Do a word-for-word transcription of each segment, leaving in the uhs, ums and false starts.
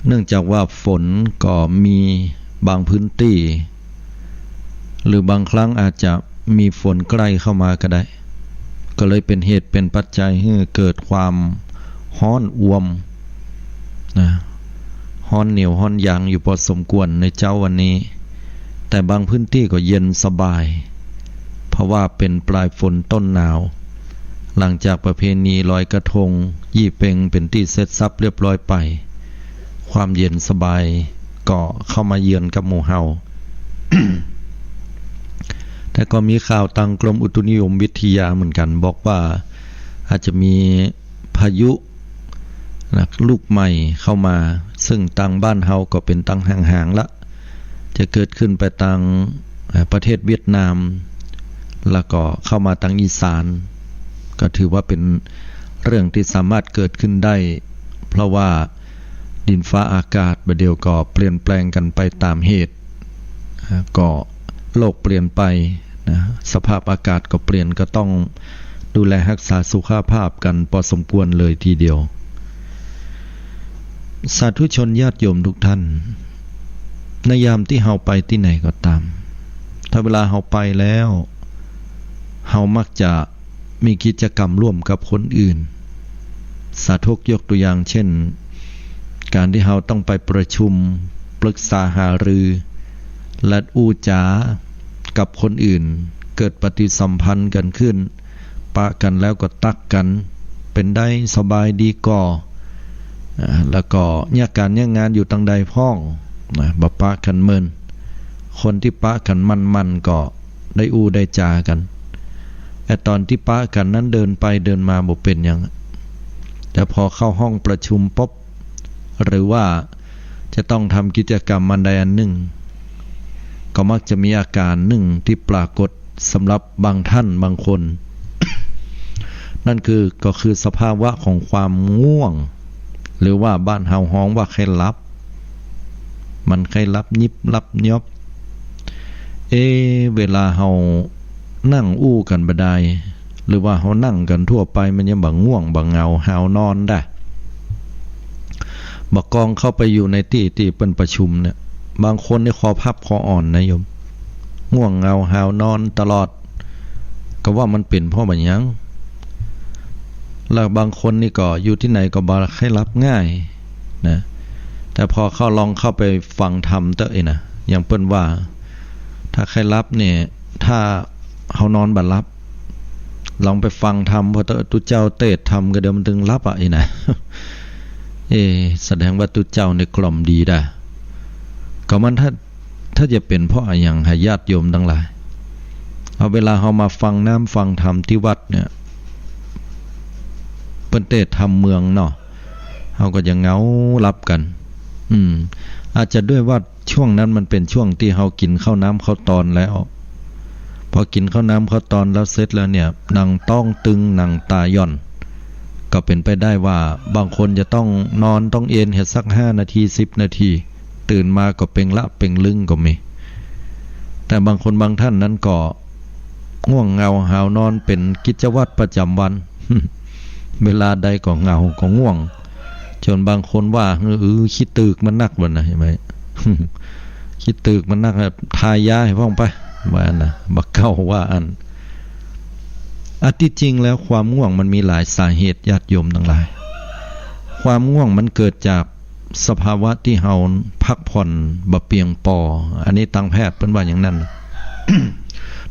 เนื่องจากว่าฝนก็มีบางพื้นตี้ หรือบางครั้งอาจจะมีฝนใกล้เข้ามาก็ได้ ก็เลยเป๋นเหตุเป๋นปัจจัยหื้อเกิดความฮ้อนอ่วมนะ ฮ้อนเหนียวฮ้อนยางอยู่พอสมควรในเจ๊าวันนี้ แต่บางพื้นตี้ก็เย็นสบาย เพราะว่าเป๋นปลายฝนต้นหนาว หลังจากประเพณีลอยกระทงยี่เป็งเป๋นตี้เสร็จสรรพเรียบร้อยไป ความเย็นสบายก็เข้ามาเยือนกับหมู่เฮา แต่ก็มีข่าวตางกรมอุตุนิยมวิทยาเหมือนกั๋น บอกว่าอาจจะมีพายุนะ ลูกใหม่เข้ามา ซึ่งตางบ้านเฮาก็เป๋นตางห่างๆ ละ จะเกิดขึ้นไปตาง เอ่อ ประเทศเวียดนาม แล้วก็เข้ามาตางอีสาน ก็ถือว่าเป๋นเรื่องตี้สามารถเกิดขึ้นได้ เพราะว่าดินฟ้าอากาศบ่าเดี่ยวก็เปลี่ยนแปลงกั๋นไปต๋ามเหตุ อ่า ก็โลกเปลี่ยนไปนะ สภาพอากาศก็เปลี่ยน ก็ต้องดูแลฮักษาสุขภาพกั๋นพอสมควรเลยทีเดียว สาธุชนญาติโยมทุกท่าน ในยามตี้เฮาไปตี้ไหนก็ต๋าม ถ้าเวลาเฮาไปแล้ว เฮามักจะมีกิจกรรมร่วมกับคนอื่น สาธกยกตัวอย่างเช่น ก๋านตี้เฮาต้องไปประชุม ปรึกษาหารือ และอู้จ๋ากับคนอื่น เกิดปฏิสัมพันธ์กั๋นขึ้น ปะกั๋นแล้วก็ตักกั๋น เป๋นใดสบายดีก่อ อ่า แล้วก็เยียะก๋านเยียะงานอยู่ตางใดพ่องนะ บ่ปะกั๋นเมิน คนตี้ปะกั๋นมั่นๆ ก็ได้อู้ได้จ๋ากั๋น ไอ้ต๋อนตี้ปะกั๋นนั้นเดินไปเดินมาบ่เป๋นหยัง แต่พอเข้าห้องประชุมปุ๊บ หรือว่าจะต้องทำกิจกรรมอันใดอันนึ่ง ก็มักจะมีอาก๋านนึ่งตี้ปรากฏสำหรับบางท่านบางคน นั่นคือ ก็คือสภาวะของความง่วง หรือว่าบ้านเฮาฮ้องว่าใค่หลับ มันใค่หลับยิบหลับยอบ เอ๊ะ เวลาเฮานั่งอู้กั๋นบ่าดาย หรือว่าเฮานั่งกั๋นทั่วไป มันยังบ่ง่วงบ่เหงาหาวนอนดะ บ่ากองเข้าไปอยู่ในตี้ตี้เปิ้นประชุมเนี่ย บางคนนี่คอพับคออ่อนนะโยม ง่วงเหงาหาวนอนตลอด ก็ว่ามันเป๋นเพราะบ่าหยัง แล้วบางคนนี่ก็อยู่ตี้ไหนก็บ่ใค่หลับง่ายนะ แต่พอเข้า ลองเข้าไปฟังธรรมเต๊อะ เอ๊ะนะ อย่างเปิ้นว่า ถ้าใค่หลับเนี่ย ถ้าเฮานอนบ่หลับ ลองไปฟังธรรม พอเต๊อะ ตุ๊เจ้าเตสน์ธรรมก็เดี๋ยวมันตึงหลับอะ เอ๊ะนะ เอ๊ะ แสดงว่าตุ๊เจ้าเนี่ยกล่อมดีดะ ก็มันถ้า ถ้าจะเป๋นเพราะอะหยังหาญาติโยมตังหลาย เอาเวลาเฮามาฟังน้ำฟังธรรมตี้วัดเนี่ย เปิ้นเตสน์ธรรมเมืองเนาะ เฮาก็จะเหงาหลับกั๋น อืม อาจจะด้วยว่าช่วงนั้นมันเป๋นช่วงตี้เฮากิ๋นข้าวน้ำข้าวตอนแล้ว พอกิ๋นข้าวน้ำข้าวตอนแล้วเสร็จแล้วเนี่ย หนังต๊องตึง หนังตาหย่อน ก็เป๋นไปได้ว่าบางคนจะต้องนอนต้องเอนเหียสักห้านาที สิบนาที ตื่นมาก็เปงละเปงลึงก็มี แต่บางคนบางท่านนั้นก็ง่วงเหงาหาวนอนเป๋นกิจวัตรประจ๋ำวัน เวลาใดก็เหงาก็ง่วง จ๋นบางคนว่า เออ ขี้ตึกมันนัก ว่านะ ใช่ไหม ขี้ตึกมันนัก ทายาหื้อพ่องไป ว่านะ บ่าเก๊าว่าอั้น อันตี้จริงแล้วความง่วงมันมีหลายสาเหตุ ญาติโยมตังหลาย ความง่วงมันเกิดจากสภาวะตี้เฮาพักผ่อนบ่เปียงปอ อันนี้ตางแพทย์เปิ้นว่าอย่างนั้น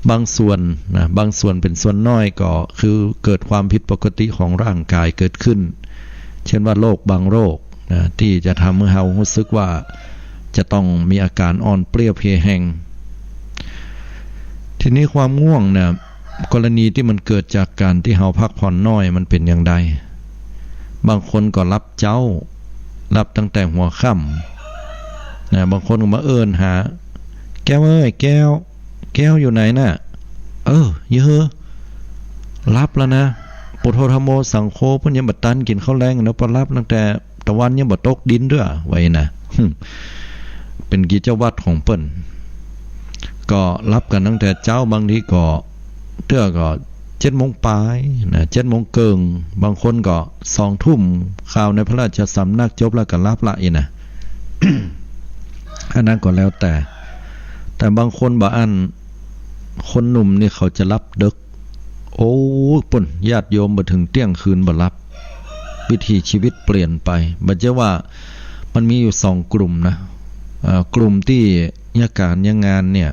บางส่วนนะ บางส่วนเป๋นส่วนน้อยก็คือเกิดความผิดปกติของร่างกายเกิดขึ้น เช่นว่าโรคบางโรคนะ ตี้จะทำหื้อเฮาฮู้สึกว่าจะต้องมีอาก๋านอ่อนเปลี้ยเพลแฮง ทีนี้ความง่วงเนี่ย กรณีตี้มันเกิดจากก๋านตี้เฮาพักผ่อนน้อยมันเป๋นอย่างใด บางคนก็หลับเจ๊า หลับตั้งแต่หัวค่ำนะ บางคนก็มาเอิ้นหา แก้วเอ้ย แก้ว แก้วอยู่ไหนน่ะ เออ อยู่เฮอ หลับแล้วนะ ปุโธธัมโมสังโฆ เปิ้นยังบ่ตันกิ๋นข้าวแลงเนาะ ปอหลับตั้งแต่ตะวันยังบ่ตกดินเตื้อ ว่าอี้นะ เป๋นกิจวัตรของเปิ้น ก็หลับกั๋นตั้งแต่เจ๊า บางทีก็ เตื้อก็เจ็ดโมงป๋ายนะ เจ็ดโมงเกิ่ง บางคนก็สองทุ่ม ข่าวในพระราชสำนักจบแล้วก็หลับละอี้นะ อันนั้นก็แล้วแต่ แต่บางคนบ่าอั้น คนหนุ่มนี่เขาจะหลับดึก โอ้ ปุ้น ญาติโยมบ่เถิงเตี้ยงคืนบ่หลับ วิถีชีวิตเปลี่ยนไป บ่าจะว่ามันมีอยู่สองกลุ่มนะ เอ่อ กลุ่มตี้เยียะก๋านเยียะงานเนี่ย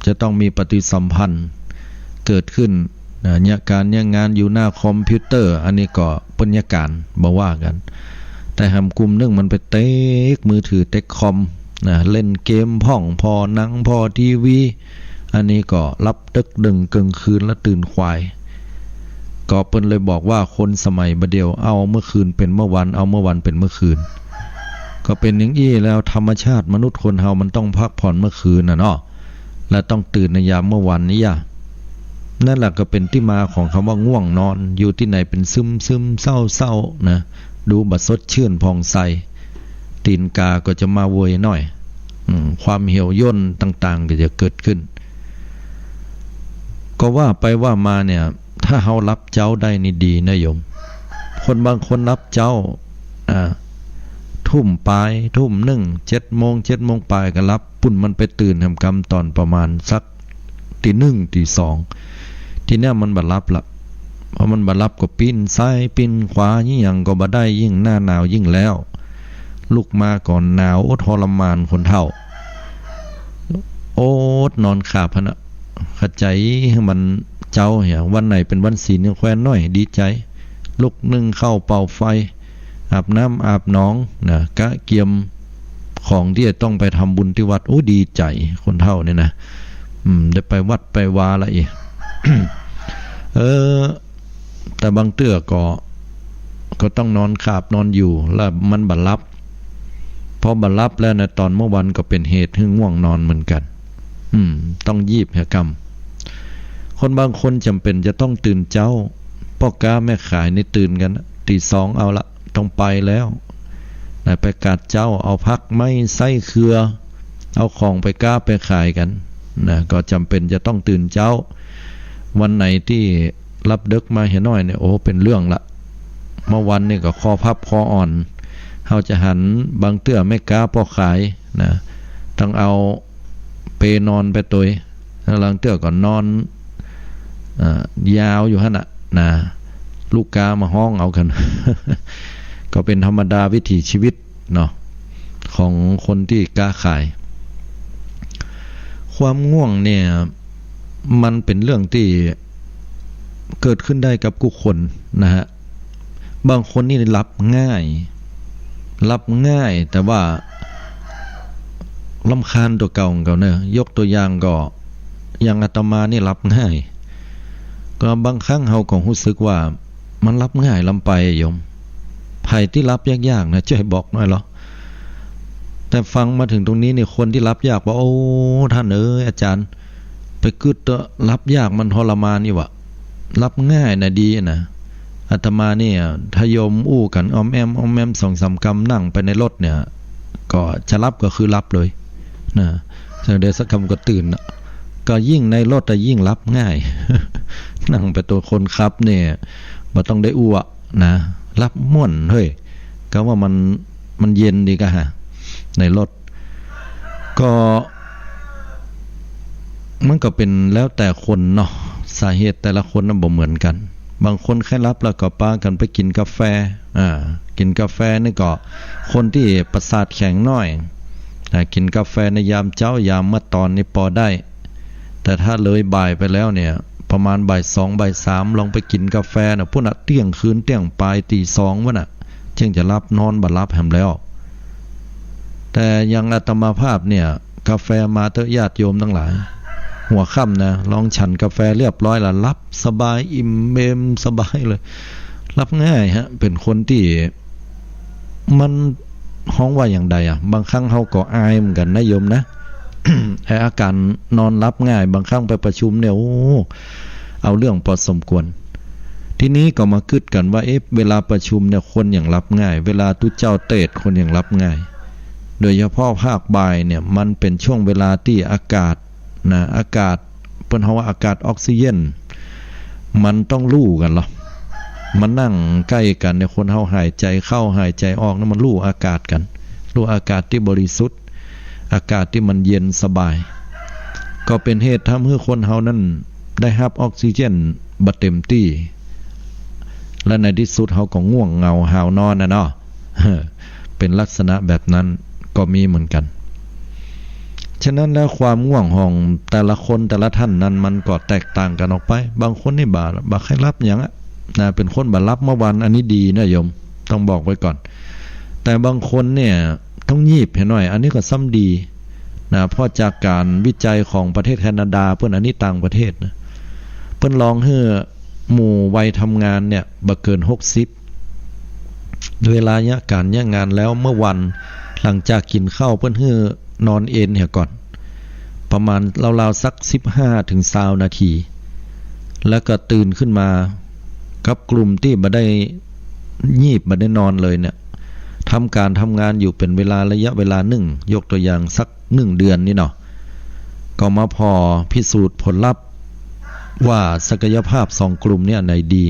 จะต้องมีปฏิสัมพันธ์เกิดขึ้น นะ เยียะก๋านเยียะงานอยู่หน้าคอมพิวเตอร์ อันนี้ก็เปิ้นเยียะก๋าน บ่ว่ากั๋น แต่แหมกลุ่มนึ่งมันไปเต๊กมือถือเต๊กคอม นะ เล่นเกมพ่อง ผ่อหนัง ผ่อทีวี อันนี้ก็หลับดึกดึ่งเกิ่งคืนแล้วตื่นขวาย ก็เปิ้นเลยบอกว่าคนสมัยบ่าเดี่ยว เอาเมื่อคืนเป๋นเมื่อวัน เอาเมื่อวันเป๋นเมื่อคืน ก็เป๋นอย่างอี้แล้ว ธรรมชาติมนุษย์คนเฮามันต้องพักผ่อนเมื่อคืนน่ะเนาะ และต้องตื่นในยามเมื่อวันนี้อะ นั่นแหละก็เป๋นตี้มาของกำว่าง่วงนอน อยู่ตี้ไหนเป๋นซึมๆ เศร้าๆ นะ ดูบ่สดชื่นผ่องใส ตีนก๋าก็จะมาเวยหน้อย อืม ความเหี่ยวย่นต่างๆ ก็จะเกิดขึ้น ก็ว่าไปว่ามาเนี่ย ถ้าเฮาหลับเจ๊าได้นี่ดีนะโยม คนบางคนหลับเจ๊า อ่า ทุ่มป๋าย ทุ่มนึ่ง เจ็ดโมง เจ็ดโมงป๋ายก็หลับ ปุ้นมันไปตื่นแหมกำต๋อนประมาณสักตีหนึ่ง ตีสอง ทีเนี้ยมันบ่หลับละ พอมันบ่หลับก็ปิ้นซ้ายปิ้นขวา ยิ่งหยังก็บ่ได้ ยิ่งหน้าหนาวยิ่งแล้ว ลุกมาก็หนาวทรมานคนเฒ่า อดนอนขาบหั้นน่ะ ขะใจ๋หื้อมันเจ๊าเหีย วันไหนเป๋นวันศีลยังแควนหน้อย ดีใจ๋ ลุกนึ่งข้าวเป่าไฟ อาบน้ำอาบหนองนะ กะเกียมของตี้จะต้องไปทำบุญตี้วัด โอ้ ดีใจ๋ คนเฒ่าเนี่ยนะ อืม ได้ไปวัดไปวาละอีก เออ แต่บางเตื้อก็ ก็ต้องนอนขาบนอนอยู่ แล้วมันบ่หลับ พอบ่หลับแล้วนะ ต๋อนเมื่อวันก็เป๋นเหตุหื้อง่วงนอนเหมือนกั๋น อืม ต้องยีบเหียกำ คนบางคนจ๋ำเป๋นจะต้องตื่นเจ๊า ป้อก๊าแม่ขายนี่ตื่นกั๋นนะ ตีสองเอาละ ต้องไปแล้วนะ ไปกาดเจ๊า เอาผักไม้ไส้เครือ เอาของไปก๊าไปขายกั๋นนะ ก็จ๋ำเป๋นจะต้องตื่นเจ๊า วันไหนตี้หลับดึกมาเหียหน้อยเนี่ย โอ้ เป๋นเรื่องละ เมื่อวันนี่ก็คอพับคออ่อน เฮาจะหันบางเตื้อแม่ก๊าป้อขายนะ ต้องเอาเปนอนไปตวย แล้วบางเตื้อก็นอน เอ่อ ยาวอยู่หั้นน่ะนะ ลูกก๊ามาฮ้องเอากั๋น ก็เป๋นธรรมดาวิถีชีวิตเนาะ ของคนตี้ก๊าขาย ความง่วงเนี่ย มันเป๋นเรื่องตี้เกิดขึ้นได้กับกู้คนนะฮะ บางคนนี่หลับง่าย หลับง่าย แต่ว่ารำคาญตั๋วเก่าของเขาเนอะ ยกตั๋วอย่างก็ อย่างอาตมานี่หลับง่าย ก็บางครั้งเฮาก็ฮู้สึกว่ามันหลับง่ายล้ำไปอะโยม ใผตี้หลับยากๆ นะ จ้วยบอกหน่อยลอ แต่ฟังมาเถิงตรงนี้นี่ คนตี้หลับยากว่า โอ้ ต้านเอ๋ย อาจ๋ารย์ ไปกึ๊ดเต๊อะ หลับยากมันทรมานนี่หว่า หลับง่ายน่ะดีนะ อาตมาเนี่ย ถ้าโยมอู้กั๋นอ้อมแอ้มอ้อมแอ้มสองสามกำ นั่งไปในรถเนี่ย ก็จะหลับก็คือหลับเลยนะ เสียงใดสักกำก็ตื่นน่ะ ก็ยิ่งในรถอะยิ่งหลับง่าย นั่งไปตั๋วคนขับเนี่ย บ่ต้องได้อู้อะนะ หลับม่วนเฮ้ย ก็ว่ามัน มันเย็นดีกะฮะ ในรถ ก็ มันก็เป๋นแล้วแต่คนเนาะ สาเหตุแต่ละคนน่ะบ่เหมือนกั๋น บางคนใค่หลับแล้วก็ปากั๋นไปกิ๋นกาแฟ อ่า กิ๋นกาแฟนี่ก็ คนตี้ประสาทแข็งหน้อย อ่า กิ๋นกาแฟในยามเจ๊ายามเมื่อตอนนี่ปอได้ แต่ถ้าเลยบ่ายไปแล้วเนี่ย ประมาณบ่ายสองบ่ายสาม ลองไปกิ๋นกาแฟน่ะ ปุ้นน่ะ เตี้ยงคืนเตี้ยงป๋าย ตีสองปุ้นน่ะ จึงจะหลับนอนบ่หลับแหมแล้ว แต่อย่างอาตมาภาพเนี่ย กาแฟมาเต๊อะญาติโยมตังหลาย หัวค่ำนะ ลองฉันกาแฟเรียบร้อยละ หลับสบาย อิ่มเอมสบายเลย หลับง่ายฮะ เป๋นคนตี้ มันฮ้องว่าอย่างใดอะ บางครั้งเฮาก็อายเหมือนกั๋นนะโยมนะ ไอ้อาก๋านนอนหลับง่าย บางครั้งไปประชุมเนี่ย โอ้ เอาเรื่องปอสมควร ทีนี้ก็มากึ๊ดกั๋นว่า เอ๊ะ เวลาประชุมเนี่ย คนหยังหลับง่าย เวลาตุ๊เจ้าเตสน์ คนหยังหลับง่าย โดยเฉพาะภาคบ่ายเนี่ย มันเป๋นช่วงเวลาตี้อากาศนะ อากาศ เปิ้นฮ้องว่าอากาศออกซิเจน มันต้องลู่กั๋นลอ มานั่งใก้กั๋นเนี่ย คนเฮาหายใจ๋เข้าหายใจ๋ออกนะ มันลู่อากาศกั๋น ดูอากาศตี้บริสุทธิ์ อากาศตี้มันเย็นสบาย ก็เป๋นเหตุทำหื้อคนเฮานั้นได้ฮับออกซิเจนบ่เต็มตี้ และในตี้สุดเฮาก็ง่วงเหงาหาวนอนน่ะเนาะ เป๋นลักษณะแบบนั้นก็มีเหมือนกั๋น ฉะนั้นแล้วความง่วงของแต่ละคนแต่ละท่านนั้นมันก็แตกต่างกั๋นออกไป บางคนนี่บ่า บ่ใค่หลับหยังอะ นะ เป๋นคนบ่หลับเมื่อวาน อันนี้ดีนะโยม ต้องบอกไว้ก่อน แต่บางคนเนี่ยต้องงีบเหียหน่อย อันนี้ก็ซ้ำดีนะ เพราะจากก๋านวิจัยของประเทศแคนาดาเปิ้น อันนี้ต่างประเทศนะ เปิ้นลองหื้อหมู่วัยทำงานเนี่ยบ่เกินหกสิบ เวลาเยียะก๋านเยียะงานแล้วเมื่อวันหลังจากกิ๋นข้าวเปิ้นหื้อนอนเอนเหียก่อน ประมาณราวๆสักสิบห้าถึงซาวนาที แล้วก็ตื่นขึ้นมา กับกลุ่มตี้บ่ได้ งีบบ่ได้นอนเลยเนี่ย ทำก๋านทำงานอยู่เป๋นเวลาระยะเวลานึ่ง ยกตัวอย่างสักนึ่งเดือนนี่เนาะ ก็มาผ่อพิสูจน์ผลลัพธ์ว่าศักยภาพสองกลุ่มเนี่ยอันไหนดี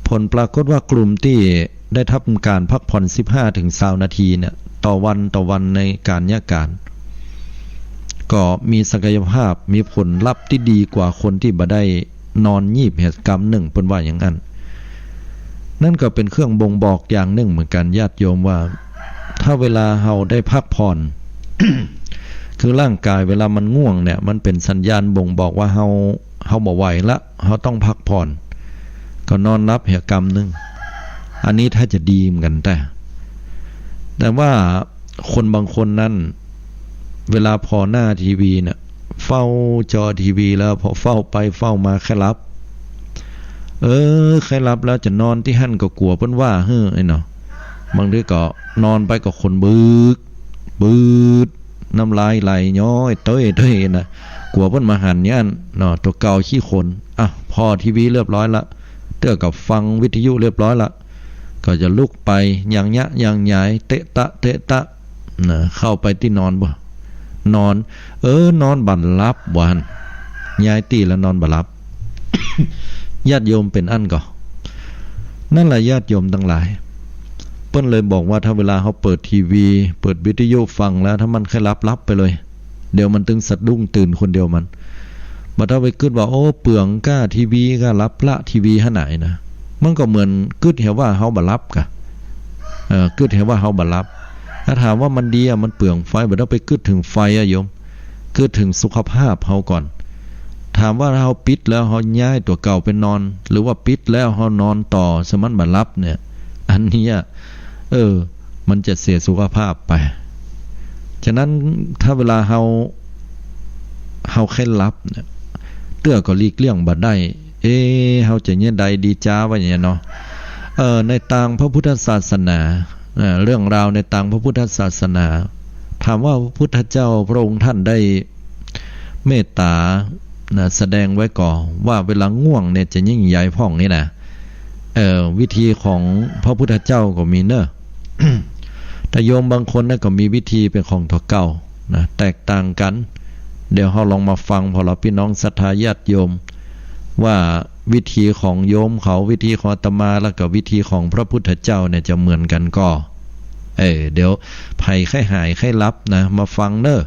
ผลปรากฏว่ากลุ่มตี้ได้ทำก๋านพักผ่อนสิบห้าถึงซาวนาทีเนี่ย ต่อวันต่อวันในก๋านเยียะก๋าน ก็มีศักยภาพ มีผลลัพธ์ตี้ดีกว่าคนตี้บ่ได้นอนงีบเหียกำนึ่ง เปิ้นว่าอย่างนั้น นั่นก็เป๋นเครื่องบ่งบอกอย่างนึ่งเหมือนกั๋นญาติโยมว่า ถ้าเวลาเฮาได้พักผ่อน คือร่างก๋ายเวลามันง่วงเนี่ย มันเป๋นสัญญาณบ่งบอกว่าเฮา เฮาบ่ไหวละ เฮาต้องพักผ่อน ก็นอนหลับเหียกำนึ่ง อันนี้ถ้าจะดีเหมือนกั๋น แต่ แต่ว่าคนบางคนนั้น เวลาผ่อหน้าทีวีเนี่ย เฝ้าจอทีวีแล้ว พอเฝ้าไปเฝ้ามาใค่หลับ เออ ใค่หลับแล้วจะนอนตี้หั้นก็กั๋วเปิ้นว่าหื้อไอ้เนาะ บางทีก็นอนไปก็ขนบึก บึด น้ำลายไหลย้อยเต้ยๆ นะ กั๋วเปิ้นบ่หันอย่างนั้นเนาะ ตั๋วเก่าขี้ขน อ่ะ ผ่อทีวีเรียบร้อยละ เตื้อก็ฟังวิทยุเรียบร้อยละ ก็จะลุกไปย่างเยียะย่างหยาย เตะตะเตะตะ นะ เข้าไปตี้นอนบ่ นอน เออ นอนบ่หลับ ว่าหั้น ย้ายตี้แล้วนอนบ่หลับ ญาติโยมเป๋นอั้นก่อ นั่นแหละญาติโยมตังหลาย เปิ้นเลยบอกว่าถ้าเวลาเฮาเปิดทีวี เปิดวิทยุฟังแล้ว ถ้ามันใค่หลับ หลับไปเลย เดี๋ยวมันตึงสะดุ้งตื่นคนเดียวมัน บ่ต้องไปกึ๊ดว่า โอ้ เปลืองก้าทีวี ก้าหลับละทีวีหั้นไหนนะ มันก็เหมือนกึ๊ดเหียว่าเฮาบ่หลับก่ะ เออ กึ๊ดเหียว่าเฮาบ่หลับ ถ้าถามว่ามันดีอะ มันเปลืองไฟ บ่ต้องไปกึ๊ดเถิงไฟอะโยม กึ๊ดเถิงสุขภาพเฮาก่อน ถามว่าเฮาปิดแล้วเฮาย้ายตั๋วเก่าไปนอน หรือว่าปิดแล้วเฮานอนต่อ ซึ่งมันบ่หลับเนี่ย อันเนี้ย เออ มันจะเสียสุขภาพไป ฉะนั้นถ้าเวลาเฮา เฮาใค่หลับเนี่ย เตื้อก็หลีกเลี่ยงบ่ได้ เอ๊ะ เฮาจะเยียะใดดีจ๊า ว่าอย่างเงี้ยเนาะ เอ่อ ในตางพระพุทธศาสนา เอ่อ เรื่องราวในตางพระพุทธศาสนา ถามว่าพระพุทธเจ้าพระองค์ท่านได้เมตตา นะ แสดงไว้ก่อว่าเวลาง่วงเนี่ยจะยิ่งใหญ่พ่องนี่นะ เอ่อ วิธีของพระพุทธเจ้าก็มีเนอะ แต่โยมบางคนนะก็มีวิธีเป๋นของตั๋วเก่านะ แตกต่างกั๋น เดี๋ยวเฮาลองมาฟัง พ่อเหล่าปี้น้องศรัทธาญาติโยม ว่าวิธีของโยมเขา วิธีของอาตมา แล้วก็วิธีของพระพุทธเจ้าเนี่ยจะเหมือนกั๋นก่อ เออ เดี๋ยวใผใค่หายใค่หลับนะ มาฟังเนอะ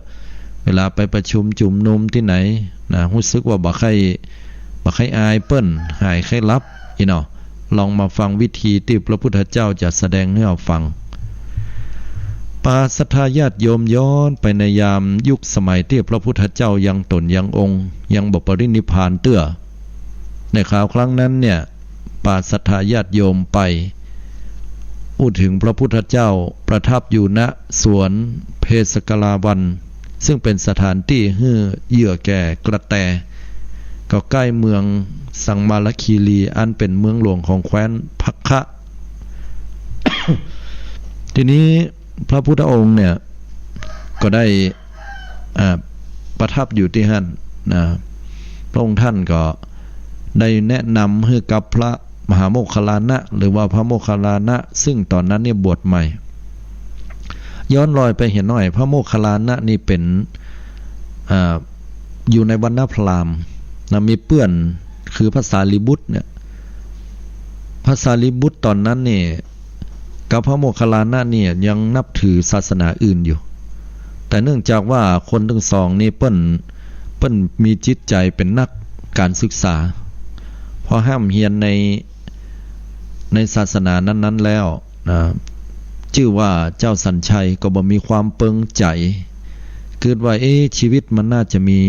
เวลาไปประชุมจุมนุมตี้ไหนนะ ฮู้สึกว่าบ่ใค่ บ่ใค่อายเปิ้น หายใค่หลับ อี้เนาะ ลองมาฟังวิธีตี้พระพุทธเจ้าจะแสดงหื้อเฮาฟัง ปาศรัทธาญาติโยมย้อนไปในยามยุคสมัยตี้พระพุทธเจ้ายังต๋นยังองค์ ยังบ่ปรินิพพานเตื้อ ในคราวครั้งนั้นเนี่ย ปาศรัทธาญาติโยมไป อู้เถิงพระพุทธเจ้าประทับอยู่ ณ สวนเพสกลาวัณ ซึ่งเป๋นสถานตี้หื้อเหยื่อแก่กระแต ก็ใก้เมืองสังมาลคีรี อันเป๋นเมืองหลวงของแคว้นพักคะ ทีนี้พระพุทธองค์เนี่ยก็ได้ อ่า ประทับอยู่ตี้หั้นนะ พระองค์ท่านก็ได้แนะนำหื้อกับพระมหาโมคคัลลานะ หรือว่าพระโมคคัลลานะ ซึ่งต๋อนนั้นเนี่ยบวชใหม่ ย้อนรอยไปเหียหน่อย พระโมคคัลลานะนี่เป๋น อ่า อยู่ในวรรณพราหมณ์นะ มีเปื้อนคือพระสารีบุตรเนี่ย พระสารีบุตรต๋อนนั้นนี่ กับพระโมคคัลลานะเนี่ยยังนับถือศาสนาอื่นอยู่ แต่เนื่องจากว่าคนตึงสองนี่เปิ้น เปิ้นมีจิตใจ๋เป๋นนักการศึกษา พอฮ่ำเฮียนใน ในศาสนานั้นๆ แล้วนะ จื้อว่าเจ้าสัญชัยก็บ่มีความเปิงใจ๋ กึ๊ดว่า เอ๊ะ ชีวิตมันน่าจะมี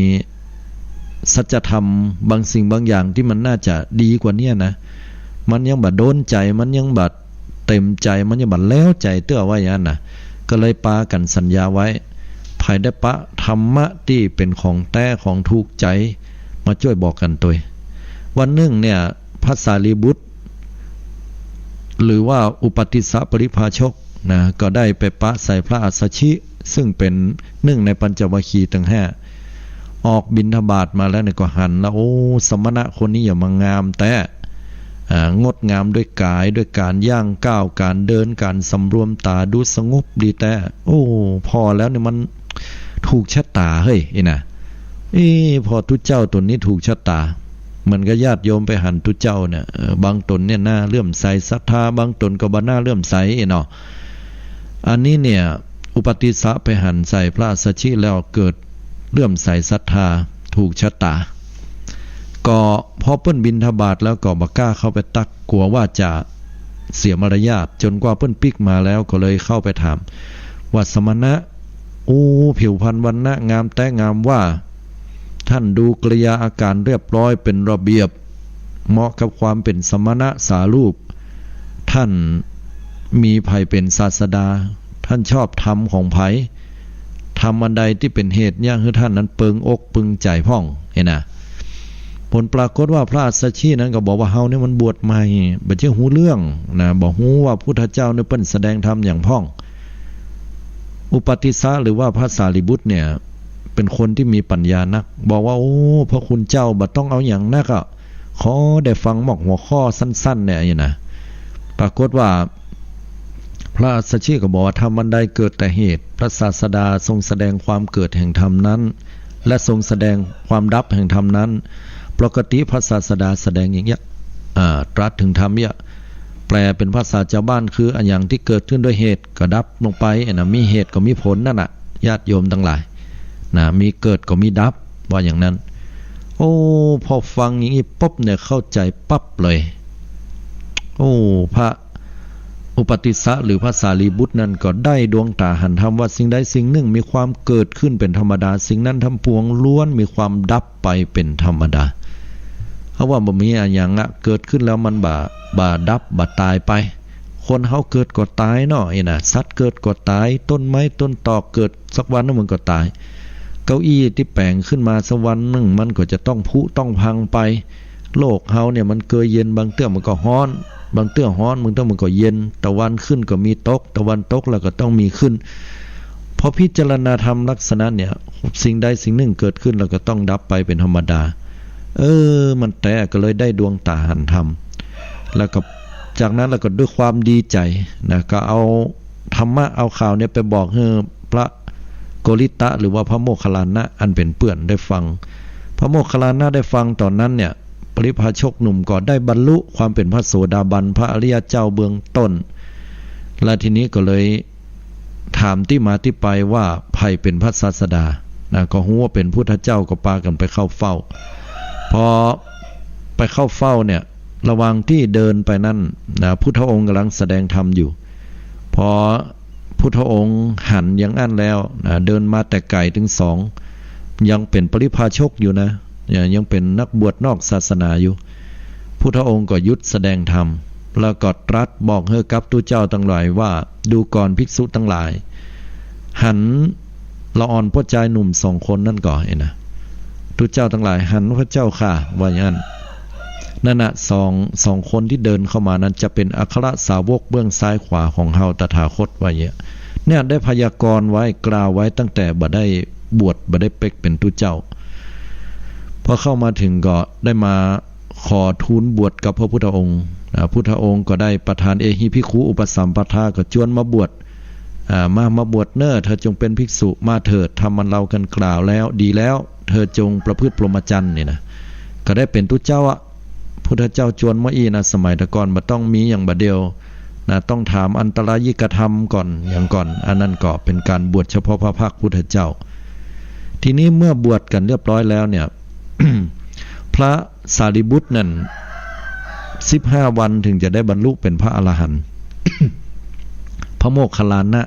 สัจธรรมบางสิ่งบางอย่างตี้มันน่าจะดีกว่าเนี้ยนะ มันยังบ่โดนใจ๋ มันยังบ่เต๋มใจ๋ มันยังบ่แล้วใจ๋เตื้อ ว่าอย่างนั้นนะ ก็เลยปากั๋นสัญญาไว้ ใผได้ปะธรรมะตี้เป๋นของแต๊ของถูกใจ๋มาจ้วยบอกกั๋นตวย วันนึ่งเนี่ย พระสารีบุตร หรือว่าอุปติสสะปริพาชกนะ ก็ได้ไปปะใส่พระอัสสชิ ซึ่งเป๋นนึ่งในปัญจวัคคีย์ตึงห้า ออกบิณฑบาตมาแล้วเนี่ยก็หันแล้ว โอ้ สมณะคนนี้หยังมางามแต๊ อ่า งดงามด้วยก๋าย ด้วยก๋านย่างก้าว ก๋านเดิน ก๋านสำรวมต๋า ดูสงบดีแต๊ โอ้ ผ่อแล้วเนี่ยมันถูกชะต๋าเฮ้ย อี้นะ เอ๊ะ ผ่อตุ๊เจ้าต๋นนี้ถูกชะต๋า เหมือนกับญาติโยมไปหันตุ๊เจ้าเนี่ย เออ บางต๋นเนี่ยน่าเลื่อมใสศรัทธา บางต๋นก็บ่น่าเลื่อมใสเนาะ อันนี้เนี่ย อุปติสสะไปหันใส่พระอัสสชิแล้วเกิดเลื่อมใสศรัทธา ถูกชะต๋า ก็พอเปิ้นบิณฑบาตแล้วก็บ่กล้าเข้าไปตัก กั๋วว่าจะเสียมารยาท จนกว่าเปิ้นปิ๊กมาแล้วก็เลยเข้าไปถามว่า สมณะ โอ้ ผิวพรรณวรรณะงามแต๊งามว่า ท่านดูกิริยาอาก๋านเรียบร้อยเป๋นระเบียบ เหมาะกับความเป๋นสมณะสารูป ท่านมีใผเป๋นศาสดา ท่านชอบธรรมของใผ ธรรมอันใดตี้เป๋นเหตุเยียะหื้อท่านนั้นเปิงอกเปิงใจ๋พ่อง หันนะ ผลปรากฏว่าพระอัสสชินั้นก็บอกว่า เฮาเนี่ยมันบวชใหม่ บ่ใจ้ฮู้เรื่องนะ บ่ฮู้ว่าพุทธเจ้าเนี่ยเปิ้นแสดงธรรมหยังพ่อง อุปติสสะหรือว่าพระสารีบุตรเนี่ย เป๋นคนตี้มีปัญญานัก บอกว่า โอ้ พระคุณเจ้าบ่ต้องเอาหยังนักอะ ขอได้ฟังมอกหัวข้อสั้นๆ เนี่ย หันนะ ปรากฏว่า พระอัสสชิก็บอกว่า ธรรมอันใดเกิดแต่เหตุ พระศาสดาทรงแสดงความเกิดแห่งธรรมนั้น และทรงแสดงความดับแห่งธรรมนั้น ปกติพระศาสดาแสดงอย่างเยียะ อ่า ตรัสเถิงธรรมเยียะ แปลเป๋นภาษาจาวบ้านคืออะหยังตี้เกิดขึ้นด้วยเหตุก็ดับลงไป หันนะ มีเหตุก็มีผลหันนะ ญาติโยมตังหลายนะ มีเกิดก็มีดับ ว่าอย่างนั้น โอ้ พอฟังอย่างอี้ปุ๊บเนี่ยเข้าใจ๋ปั๊บเลย โอ้ พระอุปติสสะหรือพระสารีบุตรนั้นก็ได้ดวงต๋าหันธรรมว่าสิ่งใดสิ่งนึ่งมีความเกิดขึ้นเป๋นธรรมดา สิ่งนั้นทั้งปวงล้วนมีความดับไปเป๋นธรรมดา เพราะว่าบ่มีอะหยังอะเกิดขึ้นแล้วมันบ่ บ่ดับ บ่ต๋ายไป คนเฮาเกิดก็ต๋ายเนาะ หันนะ สัตว์เกิดก็ต๋าย ต้นไม้ต้นตอกเกิดสักวันนึ่งมันก็ต๋าย เก้าอี้ตี้แป๋งขึ้นมาสักวันนึ่งมันก็จะต้องผุต้องพังไป โลกเฮาเนี่ยมันเกยเย็น บางเตื้อมันก็ฮ้อน บางเตื้อฮ้อน บางเตื้อมันก็เย็น ตะวันขึ้นก็มีตก ตะวันตกแล้วก็ต้องมีขึ้น พอพิจารณาธรรมลักษณะเนี่ย สิ่งใดสิ่งนึ่งเกิดขึ้นแล้วก็ต้องดับไปเป๋นธรรมดา เออ มันแต๊ ก็เลยได้ดวงต๋าหันธรรม แล้วก็จากนั้นแล้วก็ด้วยความดีใจ๋นะ ก็เอาธรรมะ เอาข่าวเนี่ยไปบอกหื้อพระโกริตะ หรือว่าพระโมคคัลลานะอันเป๋นเปื้อนได้ฟัง พระโมคคัลลานะได้ฟังต๋อนนั้นเนี่ย ปริพาชกหนุ่มก็ได้บรรลุความเป๋นพระโสดาบัน พระอริยเจ้าเบื้องต้น และทีนี้ก็เลย ถามตี้มาตี้ไปว่าใผเป๋นพระศาสดานะ ก็ฮู้ว่าเป๋นพุทธเจ้าก็ปากั๋นไปเข้าเฝ้า พอไปเข้าเฝ้าเนี่ย ระหว่างตี้เดินไปนั้นนะ พุทธองค์ก่ำลังแสดงธรรมอยู่ พอพุทธองค์หันอย่างอั้นแล้วนะ เดินมาแต่ไก๋ตึงสอง ยังเป๋นปริพาชกอยู่นะ ยัง ยังเป๋นนักบวชนอกศาสนาอยู่ พุทธองค์ก็หยุดแสดงธรรม แล้วก็ตรัสบอกหื้อกับตุ๊เจ้าตังหลายว่า ดูก่อนภิกษุตังหลาย หันละอ่อนป้อจายหนุ่มสองคนนั้นก่อ หันนะ ตุ๊เจ้าตังหลาย หันพระเจ้าข้า ว่าอย่างนั้น นั่นน่ะ สอง สองคนตี้เดินเข้ามานั้นจะเป๋นอัครสาวกเบื้องซ้ายขวาของเฮาตถาคต ว่าอย่างเงี้ย เนี่ยได้พยากรณ์ไว้ กล่าวไว้ตั้งแต่บ่ได้บวช บ่ได้เป๊กเป๋นตุ๊เจ้า พอเข้ามาเถิงก็ได้มาขอทูลบวชกับพระพุทธองค์ อ่า พุทธองค์ก็ได้ประทานเอหิภิกขุอุปสัมปทา ก็จวนมาบวช อ่า มา มาบวชเน่อ เธอจงเป๋นภิกษุมาเถิด ธรรมอันเรากั๋นกล่าวแล้วดีแล้ว เธอจงประพฤติพรหมจรรย์ นี่นะ ก็ได้เป๋นตุ๊เจ้าอะ พุทธเจ้าจวนมาอี้นะ สมัยแต่ก่อนบ่ต้องมีอย่างบ่าเดี่ยว นะ ต้องถามอันตรายิกธรรมก่อน อย่างก่อน อันนั้นก็เป๋นก๋านบวชเฉพาะพระพักตร์พุทธเจ้า ทีนี้เมื่อบวชกั๋นเรียบร้อยแล้วเนี่ย พระสารีบุตรนั้น สิบห้าวันเถิงจะได้บรรลุเป๋นพระอรหันต์ พระโมคคัลลานะ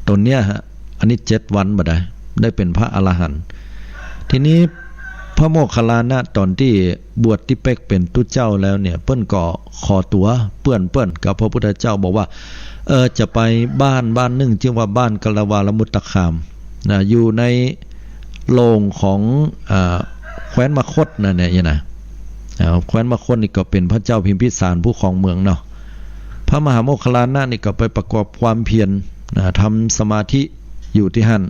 ต๋นเนี้ยฮะ อันนี้เจ็ดวันบ่ได้ ได้เป๋นพระอรหันต์ ทีนี้พระโมคคัลลานะ ต๋อนตี้บวชตี้เป๊กเป๋นตุ๊เจ้าแล้วเนี่ย เปิ้นก็ขอตั๋วเปื้อนเปิ้นกับพระพุทธเจ้า บอกว่า เออ จะไปบ้านบ้านนึ่ง จื้อว่าบ้านกัลลวาลมุตตคาม นะ อยู่ในโล่งของ อ่า แคว้นมคธนะเนี่ย เนี่ยนะ อ่า แคว้นมคธนี่ก็เป๋นพระเจ้าพิมพิสารผู้ครองเมืองเนาะ พระมหาโมคคัลลานะนี่ก็ไปประกอบความเพียร นะ ทำสมาธิอยู่ตี้หั้น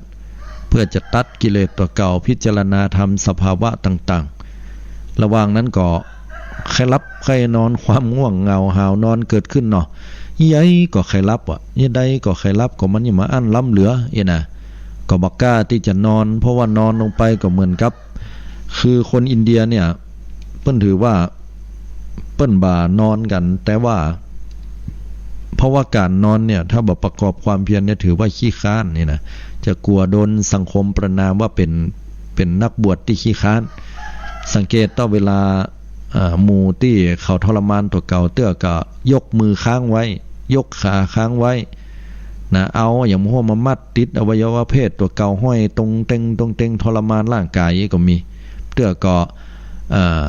เปื้อจะตัดกิเลสตั๋วเก่า พิจารณาธรรมสภาวะต่างๆ ระหว่างนั้นก็ใค่หลับใค่นอน ความง่วงเหงาหาวนอนเกิดขึ้นเนาะ เยียะใดก็ใค่หลับอะ เยียะใดก็ใค่หลับ ก็มันยังบ่อั้นล้ำเหลือเอี้ยนะ ก็บ่กล้าตี้จะนอน เพราะว่านอนลงไปก็เหมือนกับ คือคนอินเดียเนี่ย เปิ้นถือว่าเปิ้นบ่นอนกั๋น แต่ว่า เพราะว่าก๋านนอนเนี่ย ถ้าบ่ประกอบความเพียรเนี่ย ถือว่าขี้คร้านนี่นะ จะกั๋วโดนสังคมประณามว่าเป๋น เป๋นนักบวชตี้ขี้คร้าน สังเกตตอเวลา เอ่อ หมู่ตี้เขาทรมานตั๋วเก่า เตื้อก็ยกมือค้างไว้ ยกขาค้างไว้ นะ เอาอะหยังหัวมามัดติดอวัยวะเพศตั๋วเก่า ห้อยตรงเต็งตรงเต็ง ทรมานร่างก๋ายก็มี เตื้อก็ เอ่อ